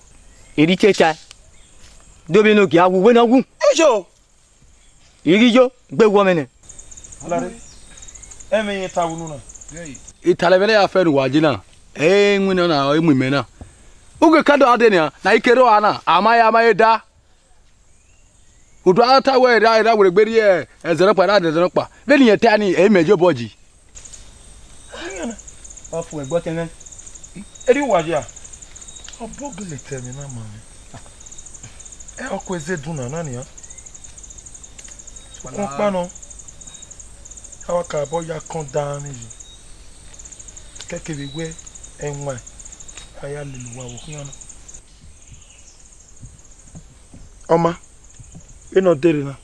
Erriọ iteta. De ovbi enogie a wu, uwẹ ne ọ wu. Eyo. I ghi yo, gbe wọ mwẹ nẹ. Lare, ẹmwẹ irẹn ta vbe unu na. Italọ mwẹ ne a ya fẹ ne uwa je na, ẹ i winna na, ọ i mu imẹ na. Ughẹ ka do a dee nian, ne a i ke rre ọre na, a ma ya, a ma he da. U do a ta wẹ erha, erha werriegbe rhie ẹzẹ nọkpa, erha ẹzẹ nọkpa. Vbene irẹn ta nii, ẹ i mẹ ye obọ yi. Ọ fu ẹgbẹ ọtẹn mwẹ. Erriọ uwa ya. Obọ gele ta ẹmwẹ na ma mwẹ. Ẹ ọ ku eze dun na na nian. Sokpan ọkpa nọ, a wa ka obọ ya kọn dan ni yi. Kẹkẹ vbe wẹ ẹwaẹn a ya lele uwa vbe okhian na. Ọ ma, vbene ọ dee rre na,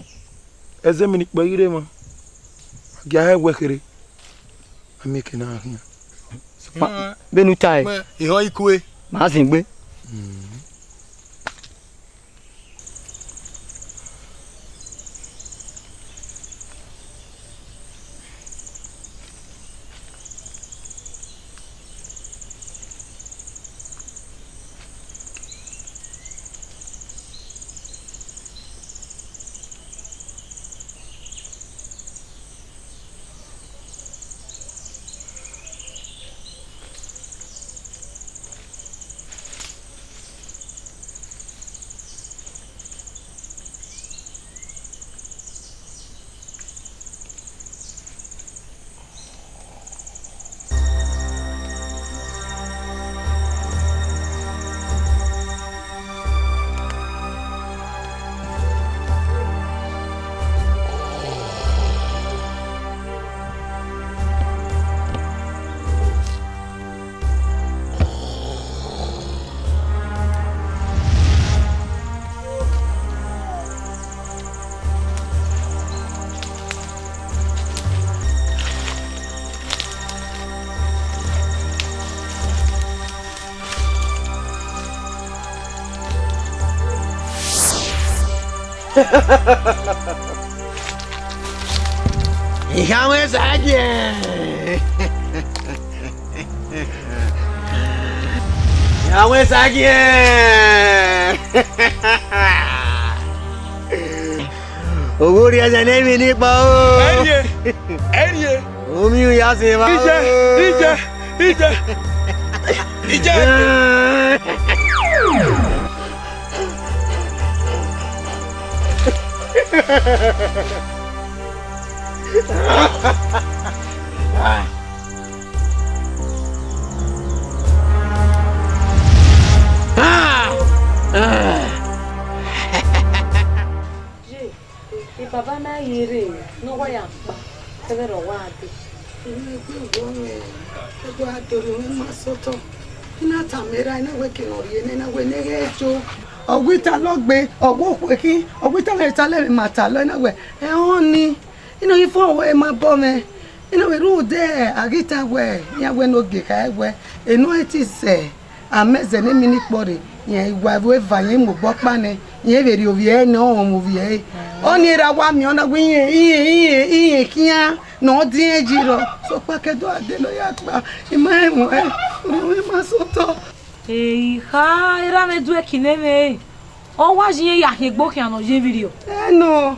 ẹzẹ emwi ne ikpọ i ghi rre emwa, a gia hẹ wẹ kherhe, a miẹn eke ne a khian. Vbene u tae, ehọ i kue. Ma zin gbe. Ikhama Esagiẹn! Ikhama Esagiẹn! Oghorriẹzẹ ne emwi ni kpa o. Ẹrie, ẹrie. Omiẹn ya sẹ evba o. Ije, ije, ije. Ije. Ye, e baba na ye rre ne ọ wa ya kpa, kevbe rre ọ wa dee. Ine egbe wọ mwẹ, ẹdẹ a dọrọ mwẹ ma sẹ otọ. I na tama erha, I na wẹ eke ne ọ rhie nẹ, I na wẹ ne ghẹ jo. Ọ ghi talọ gbe, ọ ghi okhuo khin, ọ ghi talọ, talọ emwi ma talọ, I na wẹ ẹhọn ni. I na ghi fo wẹ ma bọ mwẹ. I na wẹ rhunmwuda a ghi ta wẹ, iran wẹ ne ogie kha wẹ, enọ i ti sẹ. A mẹ zẹ ne emwi ni kpọ rre, rẹn wa vbe eva, rẹn mu obọ ọkpa nẹ, rẹn vbe rhie ovbi ẹre ne ọ mwẹ ovbi ẹre. Ọnii erha wa miẹn, ọ na wẹ irẹn, irẹn, irẹn, irẹn khian ne ọ diẹn yi rrọọ. Sokpan ke do a dee ne ọ ya kpa, I ma rẹn ẹmwẹ, I ma sẹ otọ. Eha, erha mwẹ du ẹki ne mwẹ re. Ọ wa ye irẹn ya khian egbe okhian ne ọ ye vberriọ. Ẹnọ.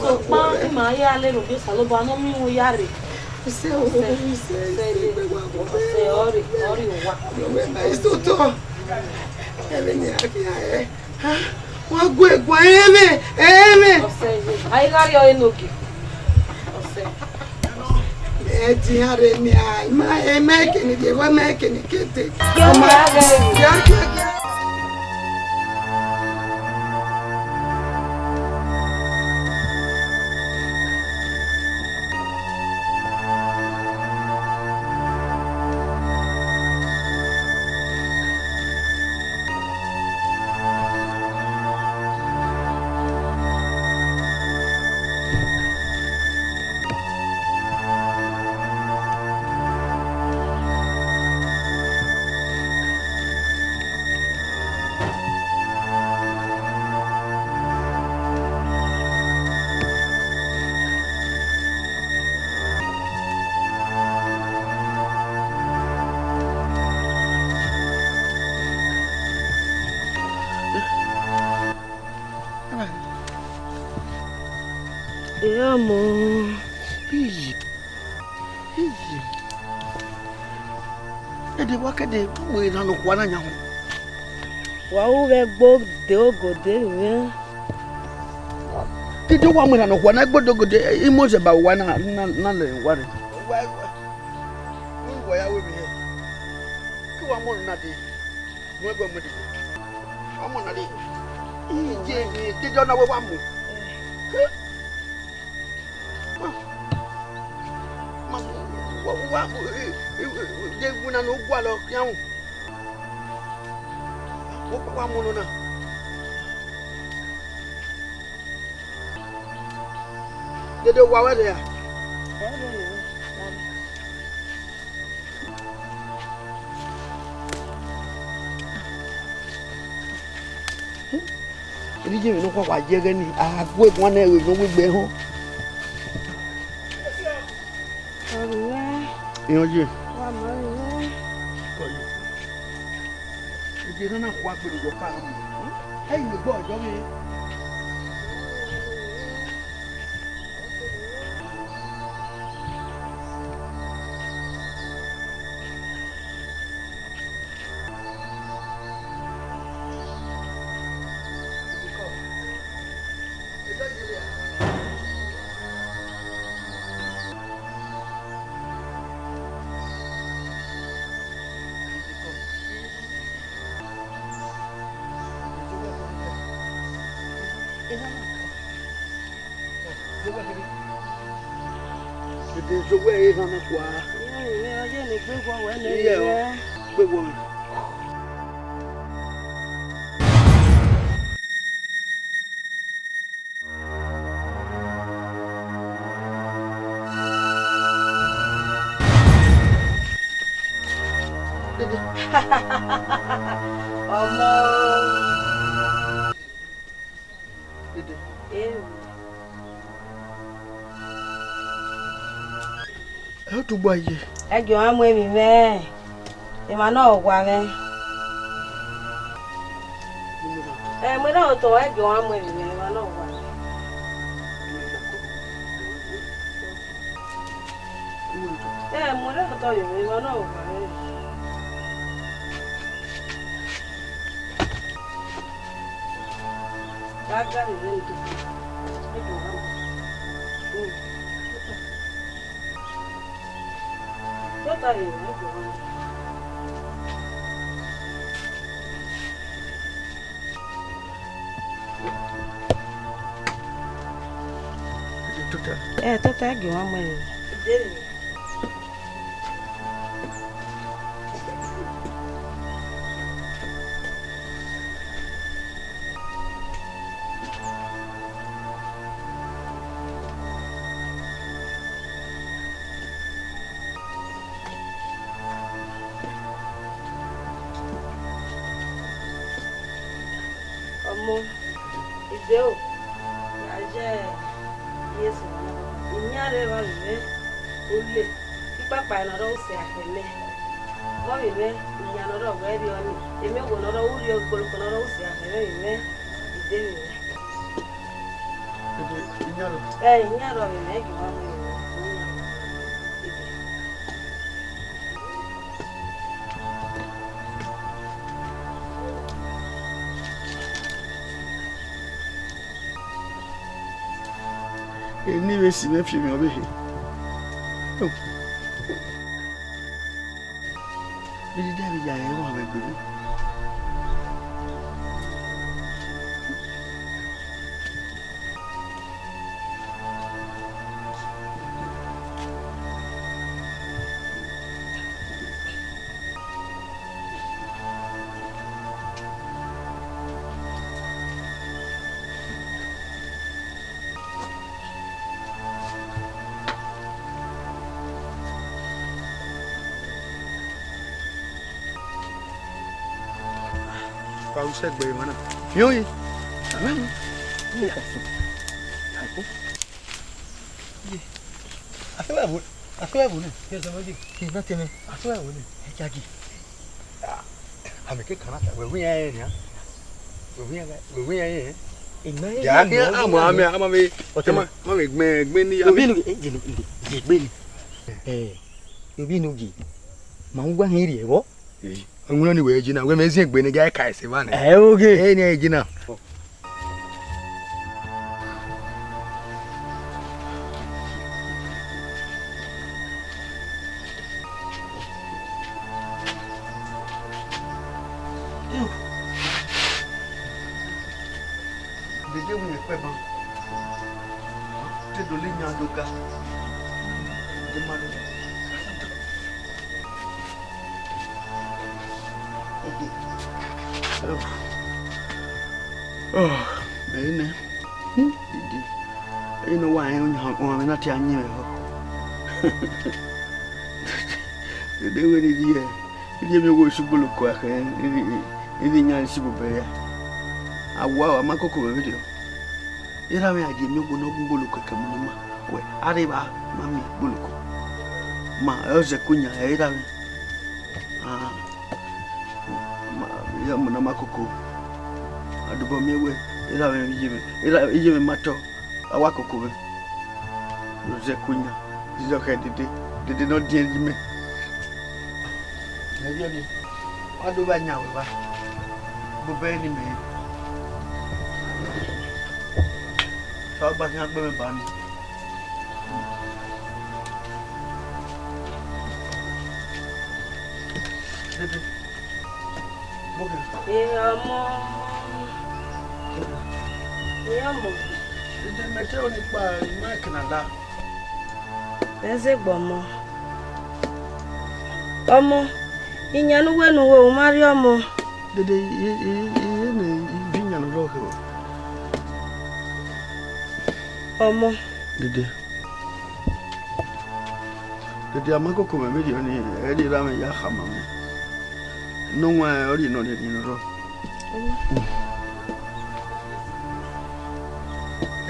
Sokpan ima ya lele ovbi Osanobua ne ọ miẹn uhunmwu ya rre. Isẹ o, isẹ, isẹ, isẹ, egbe wa wọ. Ọsẹ ọrre, ọrre owa. Ọmọ ẹmwẹ ma i sẹ otọ. Ẹmwẹ ne a khian hẹ. Ha? Wa gu eguan ẹmwẹ, ẹmwẹ. Ọsẹ ye. A i gha rrie ọre ne ogie. Ọsẹ. Ẹ dian rre nia, ima, ima ẹkẹnẹ, ma ẹkẹnẹ kete. Ọmọ, ya, ya, ya. Iya mọ. Iye. Iye. Dede wa ke de mu eran ne okhuo na yan họn. Wa ru vbe gbo de ogode mwẹ. Dede wa mu eran ne okhuo na gbo de ogode, imọ zẹ ba wa na, na, na lẹ wa rre. Wa, wa, wa ya wẹ vbe hẹ. Ke wa mu ọna dee. Mu ẹguẹ mu dede. Wa mu ọna dee. Iye, dede ọna wẹ wa mu. Ma, ma, wa, wa, wa, de winna ne u gualọ khian ru. Wa, wa mu ọna na. Dede wa wẹ rre a? Erha iye emwi ne ọ khuakhuaye ẹghẹ nii, a gu eguan nẹ, emwi ne ọ wegbe họn. Ọvbi mwẹ, iran ye. Wa ma ọvbi mwẹ. Kọ ye. Ege na na khua gbe do yọ pa mu. Ẹ yi gbe ọjọ vbe. Dede zẹ owẹ ehe na kua. Iye, ọ ye ne egbe wọ wẹ nẹ. Iye, ọ gbe wọ. Ọmọ. Dede. Ewu. Ẹ, u tugbo ye. Ẹ gie ọmwa mu emwi mwẹ. Emwa ne ọ wa mwẹ. Ẹ, mu erha otọ, ẹ gie ọmwa mu emwi mwẹ, emwa ne ọ wa mwẹ. Ẹ, mu erha otọ ye, emwa ne ọ wa mwẹ. Ga gari vbe ndo. Ẹ do gha. Mm. Tota ye, ẹ do gha. Tota. Ẹ, tota, ẹ gie ọmwa mu ẹre. Ọmọ, I dee o, ya ye Jesu, I yan rre evba vbe mwẹ, ule, ikpakpa ne ọ rre usẹ akhẹ mẹ. Vbọ vbe mwẹ, iyan ne ọ rre ọghe ẹrriọ nii, emiowo ne ọ rre urriọ, ikporoko ne ọ rre usẹ akhẹ mẹ vbe mwẹ, I dee vbe mwẹ. Dede, I yan rrọọ. Ẹ, I yan rrọọ vbe mwẹ, gie uwa mu rre, I yan rrọọ. Dede. Eni vbe si mwẹ fi emwi ọvbehe. Vbe dede vbe ya rẹn emwa vbe egbe mwẹ. Wa ru sẹ gbe emwa na. Fian yi. Ye. Asẹ wa ẹvbo, asẹ wa ẹvbo nẹ. Ye, sẹ mọ ye. Ye, na tẹ mẹ. Asẹ wa ẹvbo nẹ. Ẹ ja ye. Amẹ ke kan na ta, wẹ wi yan rẹn nia. Wẹ wi yan, wẹ wi yan rẹn. Ima ye. Ya, ya, ama, ama, ama me. Ọtẹ ma, ma me gbẹn, gbẹn ni ya. Obi nu, eh, ye, ye, ye, gbẹn ni. Eh, obi nu ye. Ma uwa hin rhie vbọ. Ẹwun ni wẹ je na, wẹ mẹ ziẹn egbe ne ga ka ẹse evba nẹ. Ẹ, oge. Ẹ ni ẹ je na. Dede wẹ kpẹ ban. Te do le yan do ga. De ma do. Mẹ nẹ. Dede. Ẹyin ne ọ wa rẹn oyan, ohan mwẹ na te a yin mwẹ họ. Dede wẹ ne I rhie, I rhie miẹn owo esi ugboloko akhẹ, I rhie, I rhie iyan esi bobọ ya. A wa, a ma koko vbe vberriọ. Erha mwẹ a ye miẹn owo ne ọ gu ugboloko kẹkẹ mu ne ima. Wẹ, a rre evba ma miẹn ugboloko. Ma, ẹ ọ zẹ ku yan, ẹ erha mwẹ. Ah, ma, ya mu na ma koko. A dobọ miẹn wẹ, erha mwẹ iye mwẹ, erha, iye mwẹ ma tọ, a wa koko mwẹ. Ẹ ọ zẹ ku yan, izọ khẹ dede, dede ne ọ diẹn yi mẹ. Ẹ viọ ni, wa do vba yan wẹ evba, bobọ ẹre ne imẹ rẹn. Te ọ gba khian gbe mwẹ ba ni. Dede. Bọkẹ. Ee, ọmọ. Ee, ọmọ. Dede, mẹ te ru ni kpa, I ma ẹkẹ na la. Ẹ zẹ gbe ọmọ. Ọmọ, iyan ne uwẹ ne uwẹ, u ma rhie ọmọ. Dede, I, I, I, I, ne I vi iyan ne ọ rrọọ khẹ. Ọmọ. Dede. Dede, a ma koko mwẹ vberriọ ni, ẹ i rhie erha mwẹ ya khama mwẹ. Ne ọ wan ọrịre ne ọ rhie ne ọ rrọọ.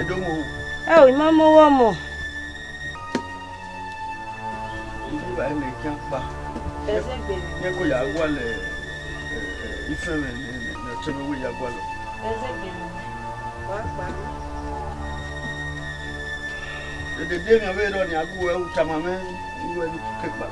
Ẹdẹ ọmọ o. Ẹ o, I ma mu ọmọ. Iye evba ne I khian kpa. Ẹ zẹ gbe mwẹ. Yẹ ko ya gualọ, ẹ, ẹ, ifẹn mwẹ ne, ne, ne ọtẹn mwẹ wẹ ya gualọ. Ẹ zẹ gbe mwẹ. Wa kpa. Dede, de emwi ọvbehe rrọọ ne a gu uwẹ ru tama mwẹ, uwẹ ne u ke kpa.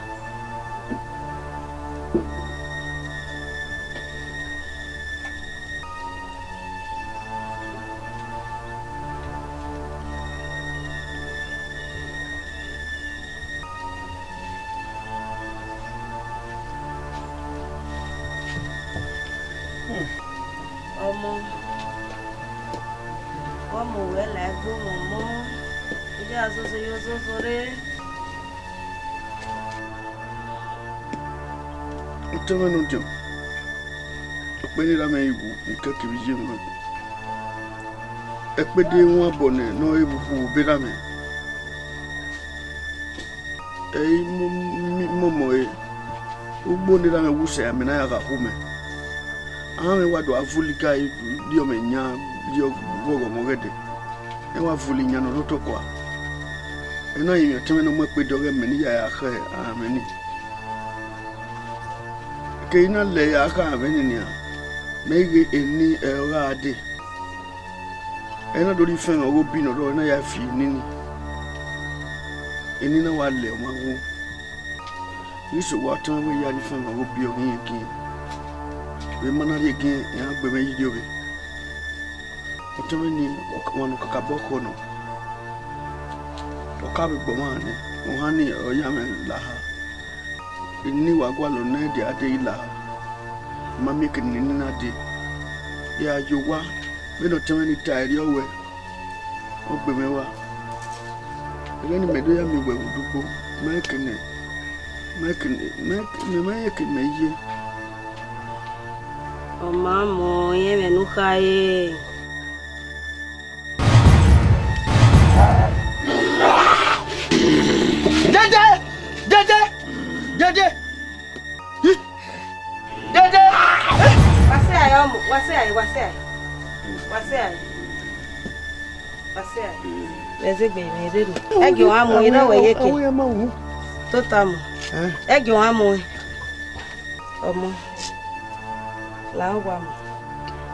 Ọmọ, ọmọ wẹ la ẹgbẹ mwẹ ọmọ, iye azozo ye ozozo rre. Otọ mwẹ ne ọ diọn, ọkpẹn ne erha mwẹ i wu, ne kẹkẹ vbe iye mwẹ. Ẹkpẹdẹ wan bọ nẹ ne ọ re vbe ukhu obọ erha mwẹ. Ẹ i mu, mu, mu ọmọ ẹre, ugbo ne erha mwẹ wu sẹ, amẹ na ya gha khu mẹ. Aranmwẹ wa do a vuli ga rhie ọmọ yan, rhie ọghọghọ ọmọ ghẹ dẹ. Ẹ wa vuli iyan ne ọ rre otọ kua. Ẹ na rinmwian ọtẹn mwẹ ne ọ mu ẹkpẹdẹ ọghe mẹ ne I ya ra khẹ aranmwẹ ni. Ke I na lẹ ya khẹ aranmwẹ ni nian, mẹ i ghe eni ẹre ọ gha dee. Ẹ na do rhie ifẹn mwẹ ọghe obi ne ọ rrọọ, ẹ na ya fi eni ni. Eni na wa lẹ ọmwa wu. Ghi sẹ owa ọtẹn mwẹ wẹ ya rhie ifẹn mwẹ ọghe obi ọghe irẹn egiẹn. Vbe ma na rhie egiẹn, iran gbe mwẹ ye irriọvbe. Ọtẹn mwẹ ni, ọmwa ne ọ kakabọ khọ nọ. Ọ ka vbe gbe ọmwa nẹ, ohan ni ọ ya mwẹ la ha. Eni wa gualọ ne ẹdẹ a dee i la ha. Ma miẹn ekene ne eni na dee. Ya ye owa, vbene ọtẹn mwẹ ni ta ẹre ọ wẹ, ọ gbe mwẹ wa. Ẹghẹ ne imẹ do ya miẹn uwẹ vbe odugbo, mẹ ekene, mẹ ekene, mẹ, mẹ, mẹ ekene mẹ ye. Ọ ma mọ irẹn ẹmwẹ ne u khare. Dede! Dede! Dede! Dede! Wa sẹ ẹ, ọmọ, wa sẹ ẹ, wa sẹ ẹ. Wa sẹ ẹ. Wa sẹ ẹ. Ẹ zẹ gbe mwẹ rre. Ẹ gie ọmwa mu ẹre wẹ ye ke. Tota mu. Ẹ gie ọmwa mu ẹre. Ọmọ, la owa mu.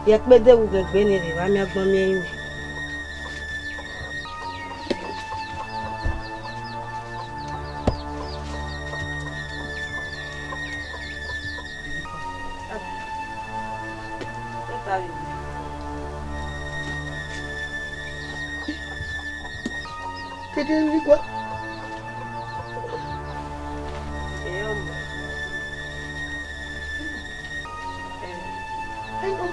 Ye ẹkpẹdẹ vbe ughe egbe ni rre, vbe a miẹn agbọn miẹn ẹrinmwi. Kede vbe igua. Ẹ, ọmọ. Ẹ, ọmọ.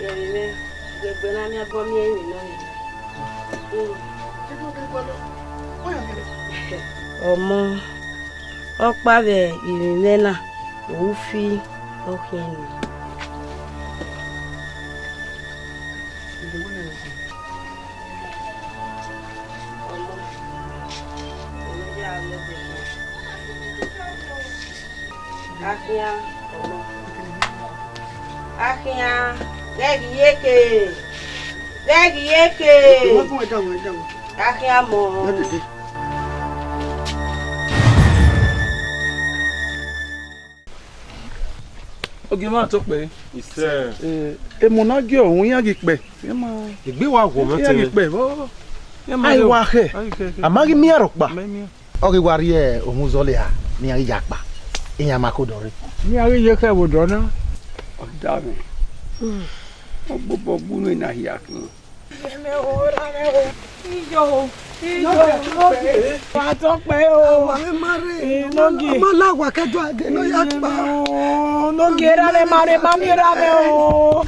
Yẹrẹ mwẹ, gbẹgbẹ na miẹn agbọn miẹn emwi nọ. Mm. Kede vbe igua nọ. Ọ ya miẹn. Ọmọ. Ọkpa vbe irinmwẹ na, ufi ọ khian nii. Akhian, akhian, ghẹ ghi ye ke, ghẹ ghi ye ke. Akhian mọ. Ogie mwa tọ kpẹre. Isẹ. Eh, emọ na gie ọhun iran ghi kpẹ. Iran ma, egbe wa wọ mẹ iran ghi kpẹ vbọ. Iran ma ai wa khẹ. Ai khẹ, khẹ. A ma ghi miẹn rhọkpa. Ma miẹn. Ọ ghi wa rrie omuzọlẹ a, ne iran ghi ya kpa. Iran ma ko dọ rre. Ne iran ghi ye khẹ vbe odọ na. Ọ da mwẹ. Ọ gbobọ gbu ne na hia khin. Iyo, iyo, wa tọ kpẹre o. Wa vbe ma rre. Inogie. Ma la wa kẹdua de ne ọ ya kpa. Inogie, erha mwẹ ma rre, ma miẹn erha mwẹ o.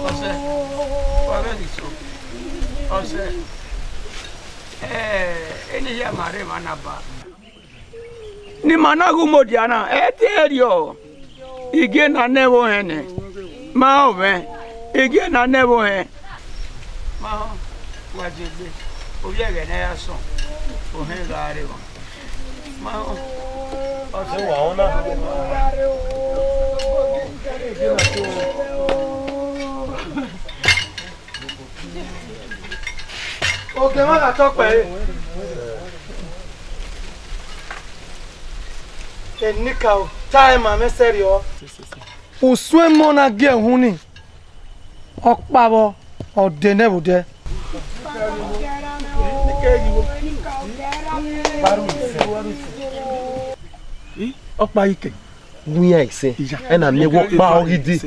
Ọsẹ, wa vbe ghi so. Ọsẹ, eh, eni hia ma rre emwa na ba. Ne ima na ghe umudia na, ẹ te rriọ. Igie na nẹ vbe ohẹn nẹ. Ma họn mwẹ, igie na nẹ vbe ohẹn. Ma họn, wa jegbe, ovbi ẹghẹ ne a ya sọn, ohẹn gha rre emwa. Ma họn, ọ sẹ wa họn na. Ogie mwa gha tọ kpẹre. Enikaro, ta ẹmwẹ mwẹ sẹrriọ. Usun emọ na gie uhunmwu ni, ọkpa vbọ, ọ de nẹ vbe odẹ. Ọkpa ike. Wian isẹ, ẹna miẹn wẹ ọkpa ọ ghi dee.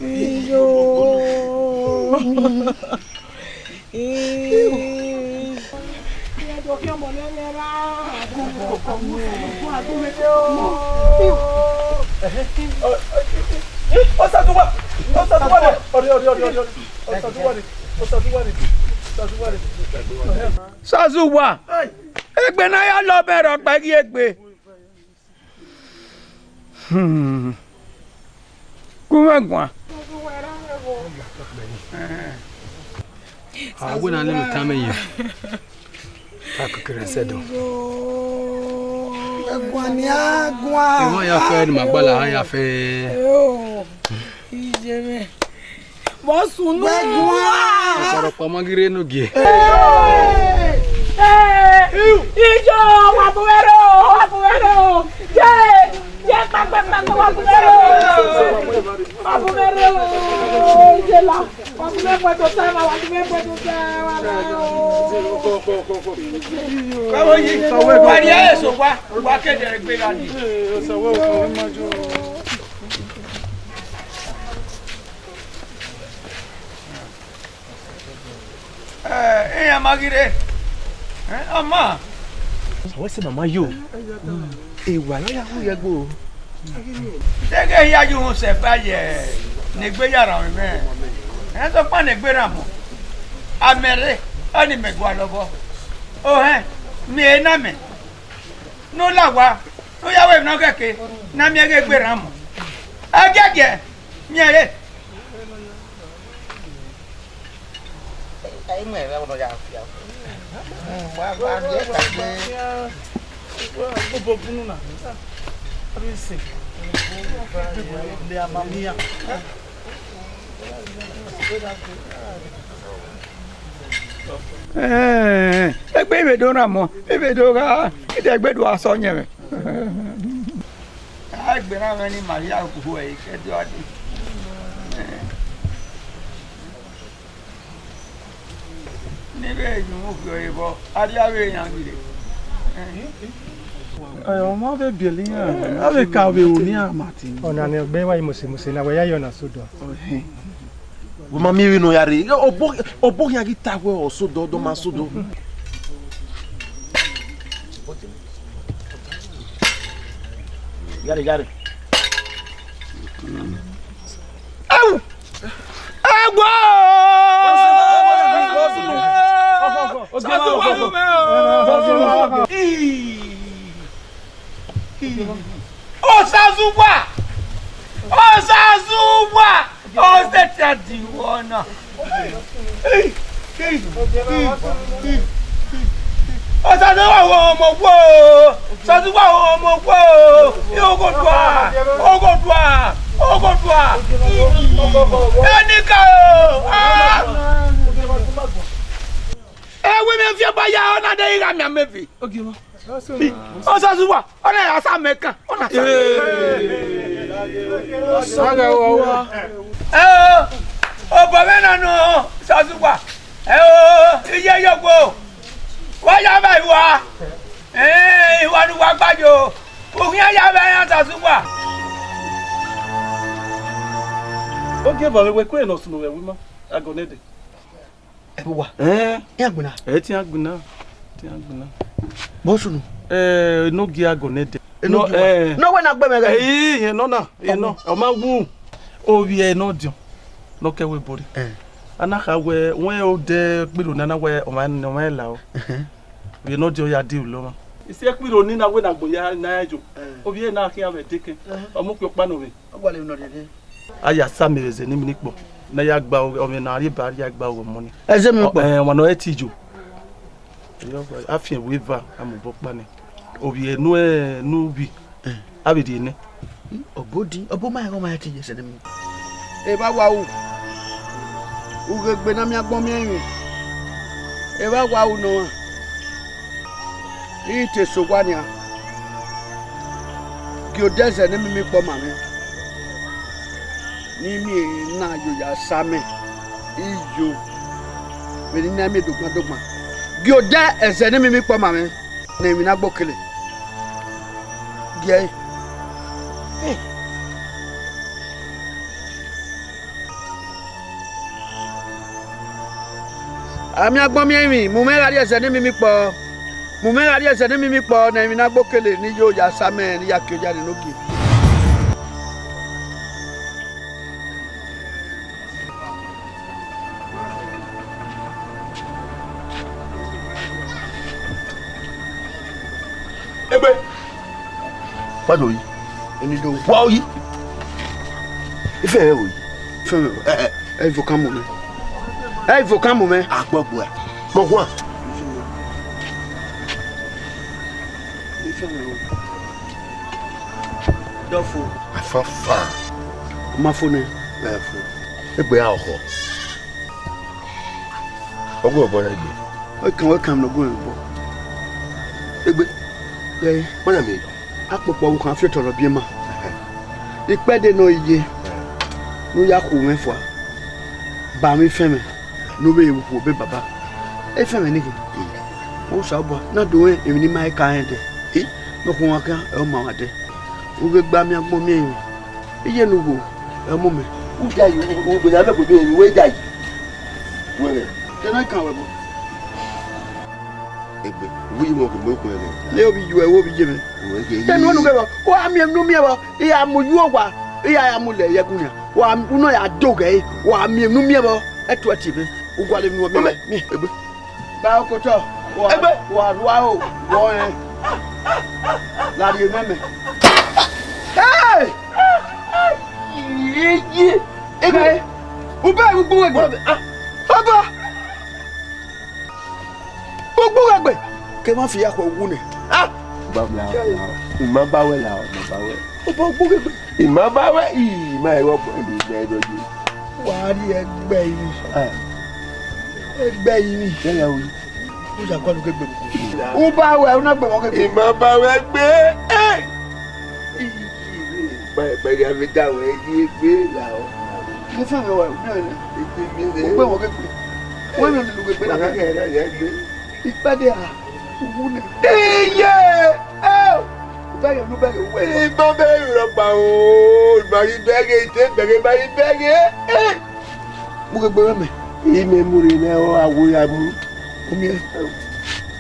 Iyo. Osazuwa! Osazuwa! Ọrẹ, ọrẹ, ọrẹ, ọrẹ. Osazuwa rre, Osazuwa rre, Osazuwa rre. Sazuwa! Egbe ne a ya lọ bẹrẹ ọkpa ghi egbe. Hmm. Gu mwẹ guan. A wẹ ne a lele tama yẹn. Ka kekere ẹsẹ dọ. Ẹguan ni a guan. Emwa ya fẹ ne ima gbala, a ya fẹ. Yo, iye mwẹ. Vbọ sunu? Wẹ guan. Ọkpọrọkpa ma ghi rre ne ogie. Ee, iyo, wa bu mwẹ rre o, wa bu mwẹ rre o. Ye, ye, kpakpakpakpa, wa bu mwẹ rre o. Wa bu mwẹ rre o, iye la. Wa bu mwẹ kpẹto sẹ, wa bu mwẹ kpẹto sẹ, wa bu mwẹ rre o. Wa rhie eso wa, wa kede egbe gha ni. Eh, iran ma ghi rre. Eh, ọ ma. Wẹ sẹ mama yo. Ewa ya ya hu ye gbo. Deghẹ hia ye uhunmwu sẹ fa ye ne egbe ya rran mwẹ. Ẹ sokpan ne egbe rran mọ. Amẹ rre, ọnii mẹ gualọ obọ. Ohẹn, miẹn na mẹ. Ne u la owa, ne u ya ru emwi ne ọ khẹke, ne a miẹn ghe egbe rran mọ. Ẹgiẹgiẹ, miẹn re. Ẹ, ẹ, imẹ rẹ ọnọ ya fia. Wa, wa, ye ka gbe. Wa, gbogbo bunu na. Abi se. Le amamiya. Ẹn, egbe vbe do rhan mọ, vbe do gha, idẹgbe do a sẹ ọyẹnmwẹ. A Egbe na mwẹ ne Maria hu ẹre ke ẹdẹ ọdẹ. Ne I vbe yu mwẹ okhuo ẹre vbọ, arria vbe iran ghi rre. Ẹ, ọ ma vbe biẹlẹ iran, a vbe ka vbe ru ne iran ma tin. Ọna ne ọ gbe wa yi mose mose na, wẹ ya yọ na sẹ odọ. Wẹ ma miẹn vbene ọ ya rre. Obọ, obọ khian ghi ta wẹ ọ sẹ odọ, ọ ma sẹ odọ. Yare, yare. Au! Egbe! Osazuwa! Osazuwa! Ọ sẹtin a di wọ na. Osazuwa, wẹ ọmọ wo. Osazuwa, wẹ ọmọ wo. Oghodua, oghodua, oghodua. Enika o. Ah! Ẹwẹ mẹ fi ọba ya, ọ na de igha miẹn amẹ vi. Osazuwa, ọ na ya sa mẹ kan, ọ na sa. Agha wa wa. Ẹ o, obọ mwẹ na nọ, Osazuwa. Ẹ o, iye yogbo. Wa ya vbe iwa. Ẹ, iwa ne uwa gba yo. Ukhian ya vbe iran, Osazuwa. Ogieva, vbe wẹ kue ne ọ sunu vbe ẹvbo ima, Agọnẹdẹ. Ẹvbo uwa? Ẹn. Iran gbinna? Ẹ, te iran gbinna, te iran gbinna. Vbọ sunu? Ẹ, Enogie Agọnẹdẹ. Enogie uwa? Ẹ. Ne ọ wẹ ne a gbe mwẹ ghe? Ẹ, irẹn nọ na, irẹn nọ, ọ ma wu. Ovbi ẹre ne ọ diọn, ne ọ ke ẹvbo ebo rre. Ẹ. A na kha wẹ, wẹ odẹ Ekpironi na wẹ ọmwa, ọmwa ẹre la o. Ẹhẹn. Ovbi ẹre ne ọ diọn ya di ulo ọmwa. Isi Ekpironi na wẹ ne agbọn ya na rẹn yo. Ẹ. Ovbi ẹre na khian vbe ẹdẹkẹn. Ẹhẹn. Ọ mu okpia ọkpa nọ vbe. Ọ gualọ emwi ne ọ rhie rre. A ya sa amẹ vbe Ẹzẹnimwinikpọ, ne a ya gba ọmwẹ ne a rhie ba, a ya gba ọmọ ni. Ẹzẹnimwinikpọ? Ẹ, ọmwa ne ọ re te ijo. A fian ẹvbo eva, a mu obọ ọkpa nẹ. Ovbi ẹre ne, ne uvbi, a vbe rhie nẹ. Obodi, obọ ma rẹn ọmwa te iye Ẹzẹnimwi. Evba wa ru, ughegbe ne a miẹn agbọn miẹn ẹrinmwi. Evba wa ru nọ ọmwa. I te sẹ owa nian, gie odẹ Ẹzẹnimwinikpọ ma mwẹ, ne I miẹn na yo ya sa amẹ, I yo, vbene I na miẹn dogban dogban. Gie odẹ Ẹzẹnimwinikpọ ma mwẹ, ne emwi na gbe okele. Gie ẹre. A miẹn agbọn miẹn ẹrinmwi, mu mwẹ gha rrie Ẹzẹnimwinikpọ. Mu mwẹ gha rrie Ẹzẹnimwinikpọ ne emwi na gbe okele ne I yo ya sa amẹ ne I ya kie oya ne Enogie. Egbe. Wa do yi. Eni do. Wa yi. Ife rẹ wo yi. Ife rẹ wo. Ẹ, ẹ, ẹ, ivo kan mu mẹ. Ẹ, ivo kan mu mẹ. Agbọgbo ẹ. Mọ wan. Ife rẹ wo. Dọfo. Afanfan. Ma fo nẹ. Ẹ fo. Egbe a ọkhọ. Ọgua obọ rẹ egbe. Ọ kan, ọ kan ne ọ gu mwẹ obọ. Egbe. Ẹ. Wẹ na miẹn? Akpokpo ọvbokhan fi otọ rhọ biẹ ima. Ẹhẹn. Ikpẹdẹ ne ọ ye, ẹhẹn, ne u ya khu mwẹ fua, ba mwẹ ifẹnmwẹ ne u vbe ru ukhuo be baba. Ifẹnmwẹ ni khin. Mm. Osanobua, na do rẹn emwi ne ima i ka rẹn dẹ. Eh? Ne ọ khu ọmwa khian, ẹ, ọ ma ọmwa dẹ. U ghe gbe a miẹn agbọn miẹn ẹrinmwi. Iye ne u gho, ẹ mu mẹ. U da yi, u, u, u, na mẹ gbe emwi, wẹ da yi. Wẹ rẹ. Te ne ọ kan wẹ bọ? Egbe, u yi mọ ke mo khuẹ rẹ. Le ovbi yu ẹ, ovbi ye mẹ. Wẹ ye. Te ne u nu ghe vbọ? Wa miẹn emwi ne u miẹn vbọ, I ya mu yu owa, I ya, ya mu lẹ ye ẹgu nian. Wa, u nọ ya do ghe, wa miẹn emwi ne u miẹn vbọ, ẹ tuẹ tie mẹ. U gualọ emwi ne u miẹn. Egbe. Ba okotọ, wa, egbe, wa rua o, wọ rẹn. La rhie mwẹ mẹ. Hey! Iye, egbe. Ube, ugbu egbe. Baba. Ugbu egbe. Ke ma fi ya khọ wu nẹ. Ah! Ba la, la. Ima ba wẹ la, ima ba wẹ. Ube ugbu egbe. Ima ba wẹ, ima ẹghẹ ọgbọ, ima ẹghẹ ọgbọ. Wa rhie egbe iri. Ah. Egbe iri. Kẹrẹ wi. U ya gualọ ughe gbe. U ba wẹ, u na gbe mwẹ ughe gbe. Ima ba wẹ gbe. Eh! Bẹghe avbe da wẹ ghi egbe lahọ. Mo fẹ́ mi wa, mi ò ní. Egbe mi rẹ. Mo gbé wọn kékeré. Wọ́n mi ò ní lu egbe náà. Wọ́n kẹ́kẹ́ rẹ yẹ egbe. Ìpàdé à, òwú nẹ. Iye! Ẹ! Ìbẹ̀rẹ̀ olúbẹ̀rẹ̀ owó ẹ̀. Ìbọn bẹ̀rẹ̀ ìrọ̀pá o. Ìbàrí bẹ̀rẹ̀, ìtẹ́ bẹ̀rẹ̀, ìbàrí bẹ̀rẹ̀. Ẹ! Mo gbẹgbẹ rẹ mẹ. Ime mu rre nẹ, ọ awo ya mu. Omi ẹ.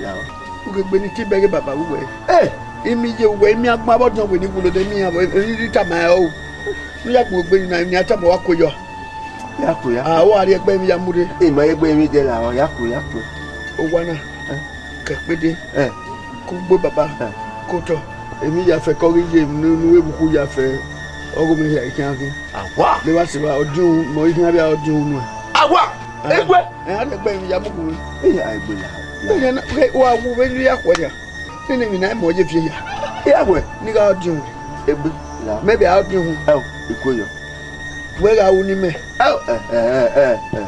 Lahọ. Ugegbe ni te bẹghe baba uwẹ. Ẹ, imi ye uwẹ, imi agbọn abọdọn wẹ ni wulo de mi yan vbe ri tama ẹ o. Ne u ya kpe ugegbe ni na, imi a tama wa kue yọ. Ya kue, ya kue. A, wa rhie ẹgbẹe imi ya mu rre. Ima ye ẹgbẹe imi dẹ lahọ, ya kue, ya kue. Owa na. Ẹ. Ke kpede. Ẹ. Ke ugbo baba. Ẹ. Ke otọ. Emi ya fẹ ke ọ ghi ye ne, ne u vbe vbe ukhu ya fẹ. Ọghe mwẹ hia i khian khin. Awa. Ne wa sẹ evba ọdiọn, mẹ ọ i khian vbe ọdiọn nuẹn. Awa. Ẹ. Egbe. Ẹ, a rhie ẹgbẹe imi ya mu khuẹ. Ẹ, a egbe la. Ẹ, na, ẹ, wa wu vbe ri ya khuẹ nia. Nene emwi ne a i mọ ye viẹ ya. Ẹ, a wẹ. Ne I gha ọdiọn. Egbe la. Mẹ vbe a ọdiọn. Ẹ o, I kue yọ. Wẹ gha ru ne imẹ. Ẹ o, ẹ, ẹ, ẹ, ẹ, ẹ.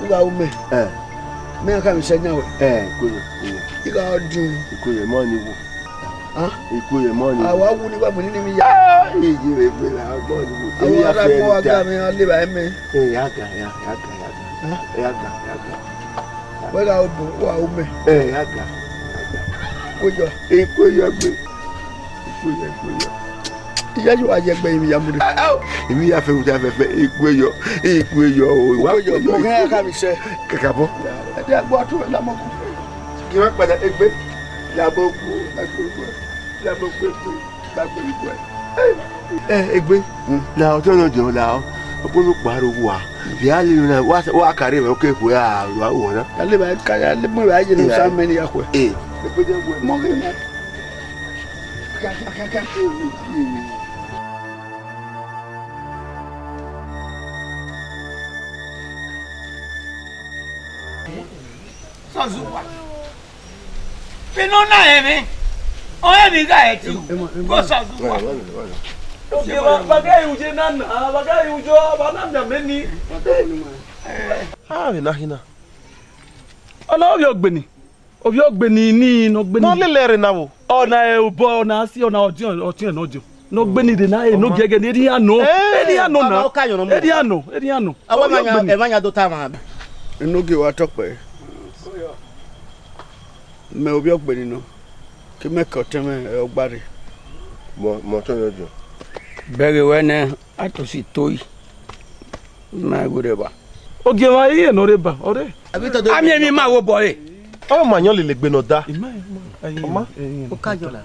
U gha ru mẹ. Ẹ. Mẹ gha khama isẹ yan wẹ. Ẹ, I kue yọ, I kue yọ. I gha ọdiọn. I kue yọ, mọ ni wo. Hàn? I kue yọ, mọ ni wo. A wa wu ne I wa mu nene emwi ya. Ẹ, I ye vbe egbe la, mọ ni wo. Emwi ya fẹ ni ta. A wa ra gbọ wa ga mẹ, a levba mẹ. Ẹ, ya ga, ya, ya ga, ya ga. Hàn? Ya ga, ya ga. Wẹ gha obọ, wa ru mẹ. Ẹ, ya ga. Kue yọ. I kue yọ egbe. I kue yọ, I kue yọ. Iye yo wa ye ẹgbẹe imi ya mu rre. Emwi ya fẹ, emwi ya fẹ, fẹ, I kue yọ, I kue yọ o, I wa kue yọ. Mo kue yọ. Kẹkẹ ya ka mi sẹ. Kẹkẹ bọ. Ẹ dia gbe ọtun la mọ ku. Ghi ma kpada egbe. La mọ ku, la mọ ku, la mọ ku, la mọ ku. Ẹ, egbe, la ọtẹn nọ jẹn la ọ, ọkpọnọ kpa ro wa, via le na, wa, wa kare vbe oke kue a, wa wọ na. Ya le ba ka, ya le mu ba ye no sa mẹ ni ya kue. Eh. Mọ ghe mọ. Sazuwa. Vbe ne ọ na rẹn mwẹ, ọ rẹn mwẹ gha ẹtin, go Sazuwa. Ogie wa, wa gha ru ye na na, wa gha ru ye, wa na miẹn mẹ ni. A vbe na khin na. Ọ na ovbi ọgbeni. Ovbi ọgbeni ni, ne ọgbeni. Ne ọ lele ẹre na vbo? Ọ na ẹ obọ, ọ na si, ọ na ọdiọn, ọtiẹn ne ọdiọn. Ne ọgbeni rre na, ẹ, ne ọ giẹgiẹ ni, erriọ iran nọ. Eh. Erriọ iran nọ na. Ọ ka yọn nọ mu. Erriọ iran nọ, erriọ iran nọ. Ovbi ọgbeni. Ẹ ma yan do ta mwa. Enogie wa tọkpẹ. Mẹ ovbi ọgbeni nọ, ke mẹ ke ọtẹn mwẹ ọgba rre. Mọ, mọ ọtẹn mwẹ ọdiọn. Bẹghe wẹ nẹ, a to si toi. Ma werriẹ ba. Ogie mwa, iye ne ọ rre ba, ọ rre. A miẹn emwi ma vbe obọ ẹre. Ọ ma yọn lele egbe ne ọ da. Ima, ima, aye, ọ ma. Aye, ọ ka yọn.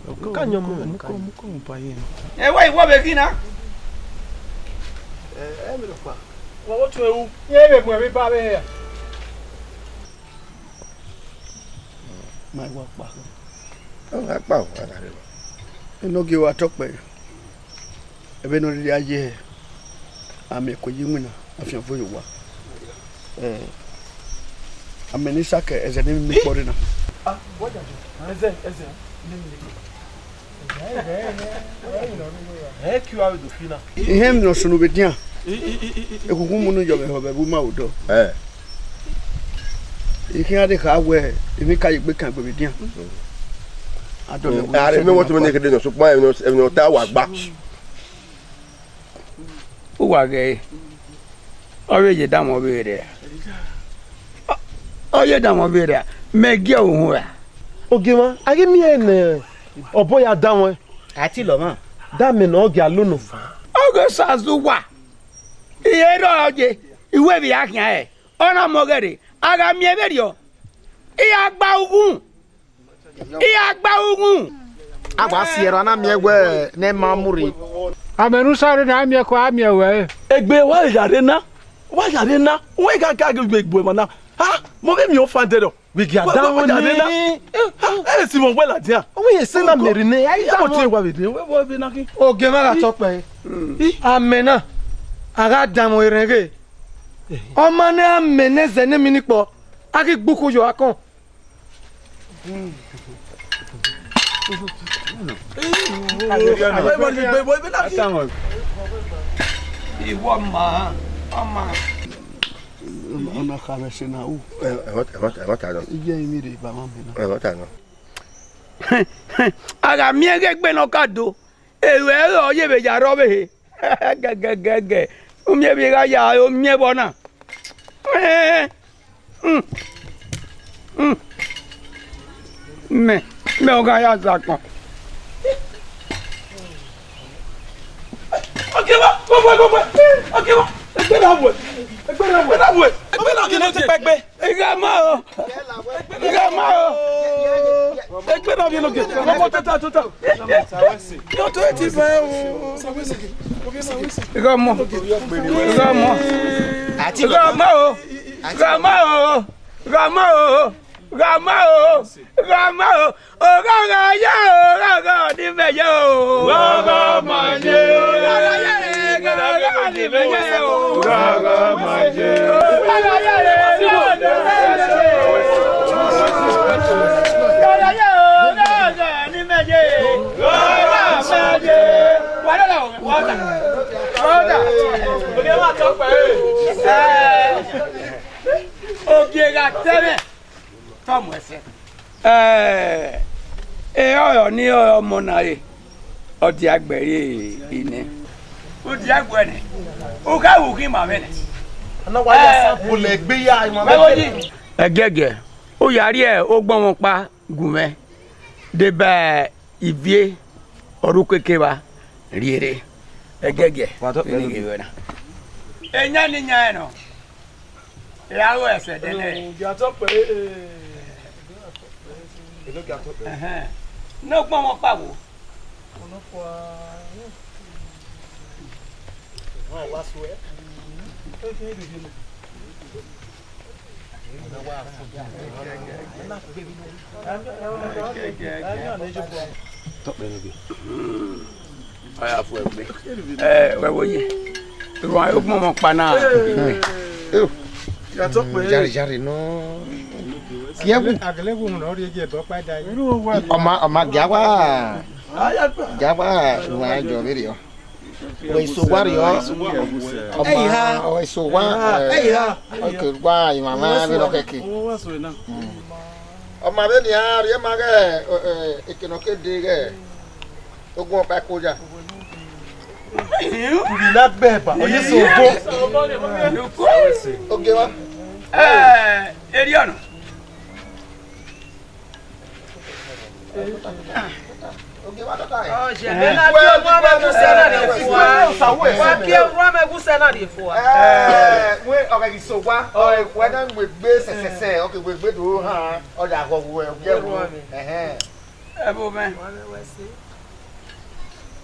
Ọ ka yọn mu. Mu kọ, mu kọ, mu kọ, mu kọ, mu kọ, mu kọ, mu kọ. Ẹ wẹ, iwọ vbe ghi na? Ẹ, ẹ mi rhọkpa. Wọ vbe tuẹ ru. Iye vbe mu ẹmwẹ ba vbe hia. Ma iwọ kpa. Ọ gha kpa o, a gha rre. Enogie wa tọkpẹ. Ẹvbo ne ọ rhirhi a ye hẹ, a miẹn ẹko ye iwinna, afianvo ye owa. Eh, a miẹn ne Isaka ẹzẹ ne emwi kpọ rre na. Ah, what are you? Ẹzẹ, ẹzẹ, ne emwi kpọ. Ẹ, kí wàá do fi na. Ihe emwi ne ọ sunu vbe edian. I, i, i, i, i. Ekhukhu mu unu yọ vbe ẹhọ vbe ẹvbo ima vbe odọ. Eh. I khian rre kha wẹ, emwi ka ye egbe kan egbe vbe edian. A dọlọ ẹvbo. Are ne wọ́n tún mẹ ne kede nọ, sokpan emwi ne ọ ta wa gba. Uwa ghẹ, ọ vbe ye danmwẹ ọvbehe a? Ọ ye danmwẹ ọvbehe a? Mẹ gie uhunmwu ra? Ogie mwa, a ghi miẹn ne ọbọ ya danmwẹ. A ti lọ mwa. Danmwẹ ne ọ gia lolo. Ọ ghe Sazuwa. Ihe rrọọ ye, I wẹ vbe a khian hẹ, ọ na mọ ọghẹe rre, a gha miẹn vberriọ, I gha gba ughun. I gha gba ughun. A wa si ẹre, a na miẹn wẹ ne ma mu rre. Amẹ ne u sa rre na, a miẹn kọ, a miẹn wẹ. Egbe wa ya rre na, wa ya rre na, wẹ gha gha gbe egbe ma na. Ha, mo vbe miẹn ọfan dẹrọ. Wẹ gia da wa ya rre na. Ẹ si mọ wẹ ladian. Wẹ ye se na meri ne, a i da mo tie wa vbe de, wẹ wẹ vbe na khin. Ogie mwa gha tọ kpẹre. Amẹ na, a gha danmwẹ erhẹn ghe. Ọ ma nẹ amẹ ne ẹzẹ ne emwi ni kpọ, a ghi gbe ukhu yọ akọn. Iwọ ma, ọ ma. Ọ na kha vbe ẹse na u. Ẹ, ẹ, ẹmwata, ẹmwata nọ. Iye emwi rre ba ma mẹ na. Ẹmwata nọ. A gha miẹn ghe egbe ne ọ ka do, Ewẹ ẹre ọ ye vbe ya rre ọvbehe. Gẹgẹgẹgẹ. U miẹn vbe gha ya, u miẹn vbọ na. Ẹn, mm, mm. Mẹ, mẹ ọ gha ya zakọn. Ọgẹwa, kọfẹ, kọfẹ. Ọgẹwa, ẹgbẹ na wẹ. Ẹgbẹ na wẹ. Ẹgbẹ na wẹ. Ẹgbẹ na wẹ. Ọgẹwa, ẹgbẹ na wẹ. Ẹgbẹ na wẹ. Ẹgbẹ na wẹ. Ẹgbẹ na wẹ. Ẹgbẹ na wẹ. Ẹgbẹ na wẹ. Ẹgbẹ na wẹ. Gha mọ. Gha mọ. Gha mọ o. Gha mọ o. Gha mọ o. Gha mọ o. Gha mọ o. Oghọghọ ye, oghọghọ ni mẹ ye o. Oghọghọ ma ye. Oghọghọ ye, oghọghọ ni mẹ ye o. Oghọghọ ma ye. Oghọghọ ye, oghọghọ ni mẹ ye. Oghọghọ ma ye. Wa dada o, wa da. Wa da. Ogie wa tọ pẹ. Eh. Ogie gha tẹ mwẹ, tọ mu ẹsẹ. Eh, e ọrọ ni ọmọ na re, ọ dia gbe ẹre nẹ. U dia gbe nẹ, u kha ru khin ma mwẹ nẹ. A na wa ya Eh, sample egbe ya, ima vbe mwẹ. Ẹgẹgẹ, u ya rhie ogbọnmwọkpa gu mwẹ, deba ivie ọre u keke vba rhie rre. Ẹgẹgẹ, wa tọ pẹlẹ vbene u ghe vbe na. Eyan ni yan ẹnrẹn nọ. E a ru ẹsẹ dẹnẹ. Ẹ, gia tọ pẹlẹ, ẹ, ẹ, gia tọ pẹlẹ. Ẹhẹn. Ne ọ gbọmọ kpa wo. Ọnọ fua. Ọ wa suẹ. Tọ pẹlẹ nọ gbe. Ọ ya fu egbe. Ẹ, wẹ wo ye. Ruan ogbọmọ kpa na. Eo. Jare, jare nọ. Kiẹ wu. Agele wu nọ ri je bọ kpa da yi. Ọma, ọma gia wa. Gia wa, ruan jọ vberriọ. Wẹ isowa rriọ. Ọma, ọ isowa. Ẹ, ọ ke gua imama vbe nọ kẹke. Ọma vbene iran rhie ma ghẹ, ẹ, ẹ, eke ne ọ ke dee ghẹ. Ogun ọkpa ẹko ya. Uvbi na gbe ẹba, ọ ye sẹ obo. Ogie wa. Eh, Eriọna. Ogie wa, dọta ẹ. Ọ, ṣe bẹ na gie orhuan mwẹ gu sẹ na rhie fua. Wa gie orhuan mwẹ gu sẹ na rhie fua. Eh, wẹ ọghẹ ghi sẹ owa, ọ, wẹ na wẹ egbe sẹsẹsẹ, ọ ke wẹ egbe do han, ọ ya ghọ wẹ, ọ gie orhuan mwẹ. Ẹhẹn. Ẹvbo mwẹ.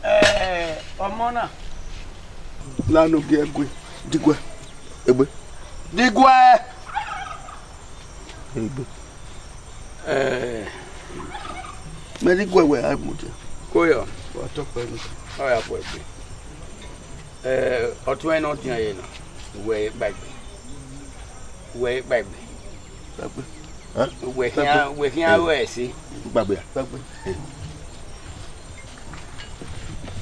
Ẹ, ọmọ na. Lanu gie ẹgue, diguẹ, egbe. Diguẹ! Egbe. Ẹ. Mẹ diguẹ wẹ a mudia. Koyọ. Wa tọ pẹlẹ. Ọ ya fu egbe. Ẹ, ọtuẹn ne ọ diọn ye na, uwẹ i kpaegbe. Uwẹ i kpaegbe. Kpaegbe. Hẹn? Uwẹ khian, uwẹ khian ru ẹse. Kpaegbe a? Kpaegbe.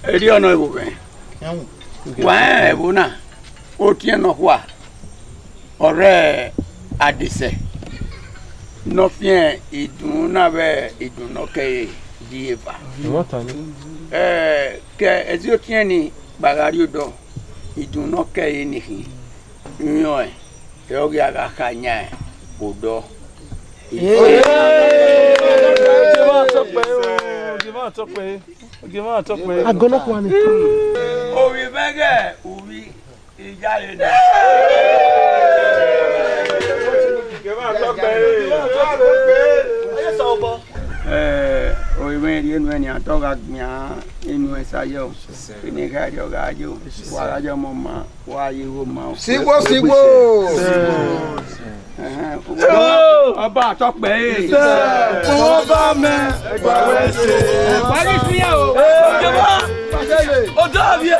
Eriọna ẹvbo mwẹ. Ẹnwu. Wa rẹn ẹvbo na, otiẹn nọkhua, ọre adesẹ ne ọ fian idun na vbe idun ne ọ kẹre di eva. Ẹ, ke ẹzi otiẹn ni kpagha rrie odọ, idun ne ọ kẹre ni khin. Irẹn ọnrẹn, ọ ghi a gha kha yan odọ. Agọnọkua ni. Ovbi mwẹ ghẹ uvbi iyare na. Ẹ, ovbi mwẹ rhie enu ẹn nian, te ọ gha gbian enu ẹn sa yọ. Vbene I gha rrie ọ gha yo, wa gha ye ọmọ ma. Wa ye igho ma o. Sigwo, sigwo. Ẹhẹn, ọba Atọkpẹ e. Ọba mẹ. Wa ghi fi o. Ọjọ́ àbí ẹ.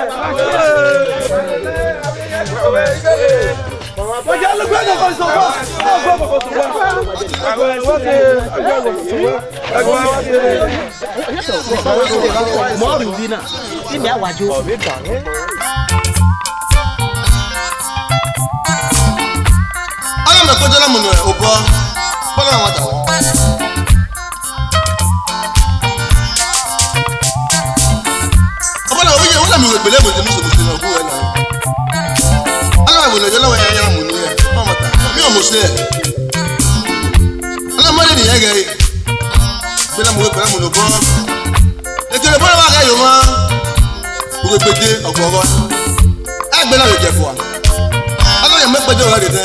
Ọjọ́ ló gbé ọjọ́ kan sọ fún ọ. Mọ ri uvi na, imi a wa jo. Ọna mẹ kọjọ na mu nẹ obọ, bọlọ na wa da. Gbele wẹ te mu sokoti na gu wẹ na. Ala wẹ ne yọ na wẹ ya mu ni ẹ. Ọ ma ta. Mi ọ mu sẹ. Ala ma le ni ẹghẹ. Gbele mu wẹ gbele mu no bọ. Ejere bọ wa ga yo ma. Ugbegbe de ọgbọghọ. Ẹgbẹ na vbe jẹ fua. Ala ya mu ẹgbẹjọ gha rre nẹ.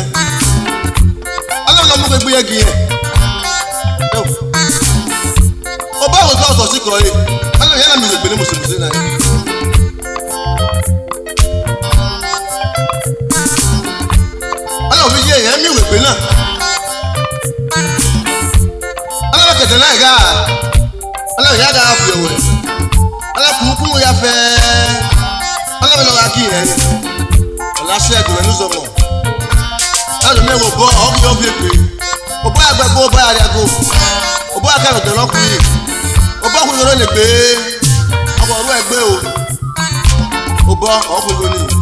Ala na mu ugbegbe ye gi ẹn. Obọ wo sọ sọ sikọ re. Ala ya na mi na gbele mu sokoti na. Ala ovbi ye, ẹ miẹn uwegbe na. Ala vbe kẹdẹ na gha. Ala ya gha fi ẹwẹ. Ala kuru kuru ya fẹ. Ala vbe nọ gha gie. Ọ la si ẹguẹ ne u zọmọ. Ala miẹn wẹ obọ, ọ ghi dọ viọ egbe. Obọ ya gba ẹko, obọ ya rria ẹko. Obọ ya kẹrẹ odẹ ne ọ khui. Obọ khui ne ọ rre ne egbe. Ọmọ wẹ egbe o. Obọ, ọ khui egbe nii.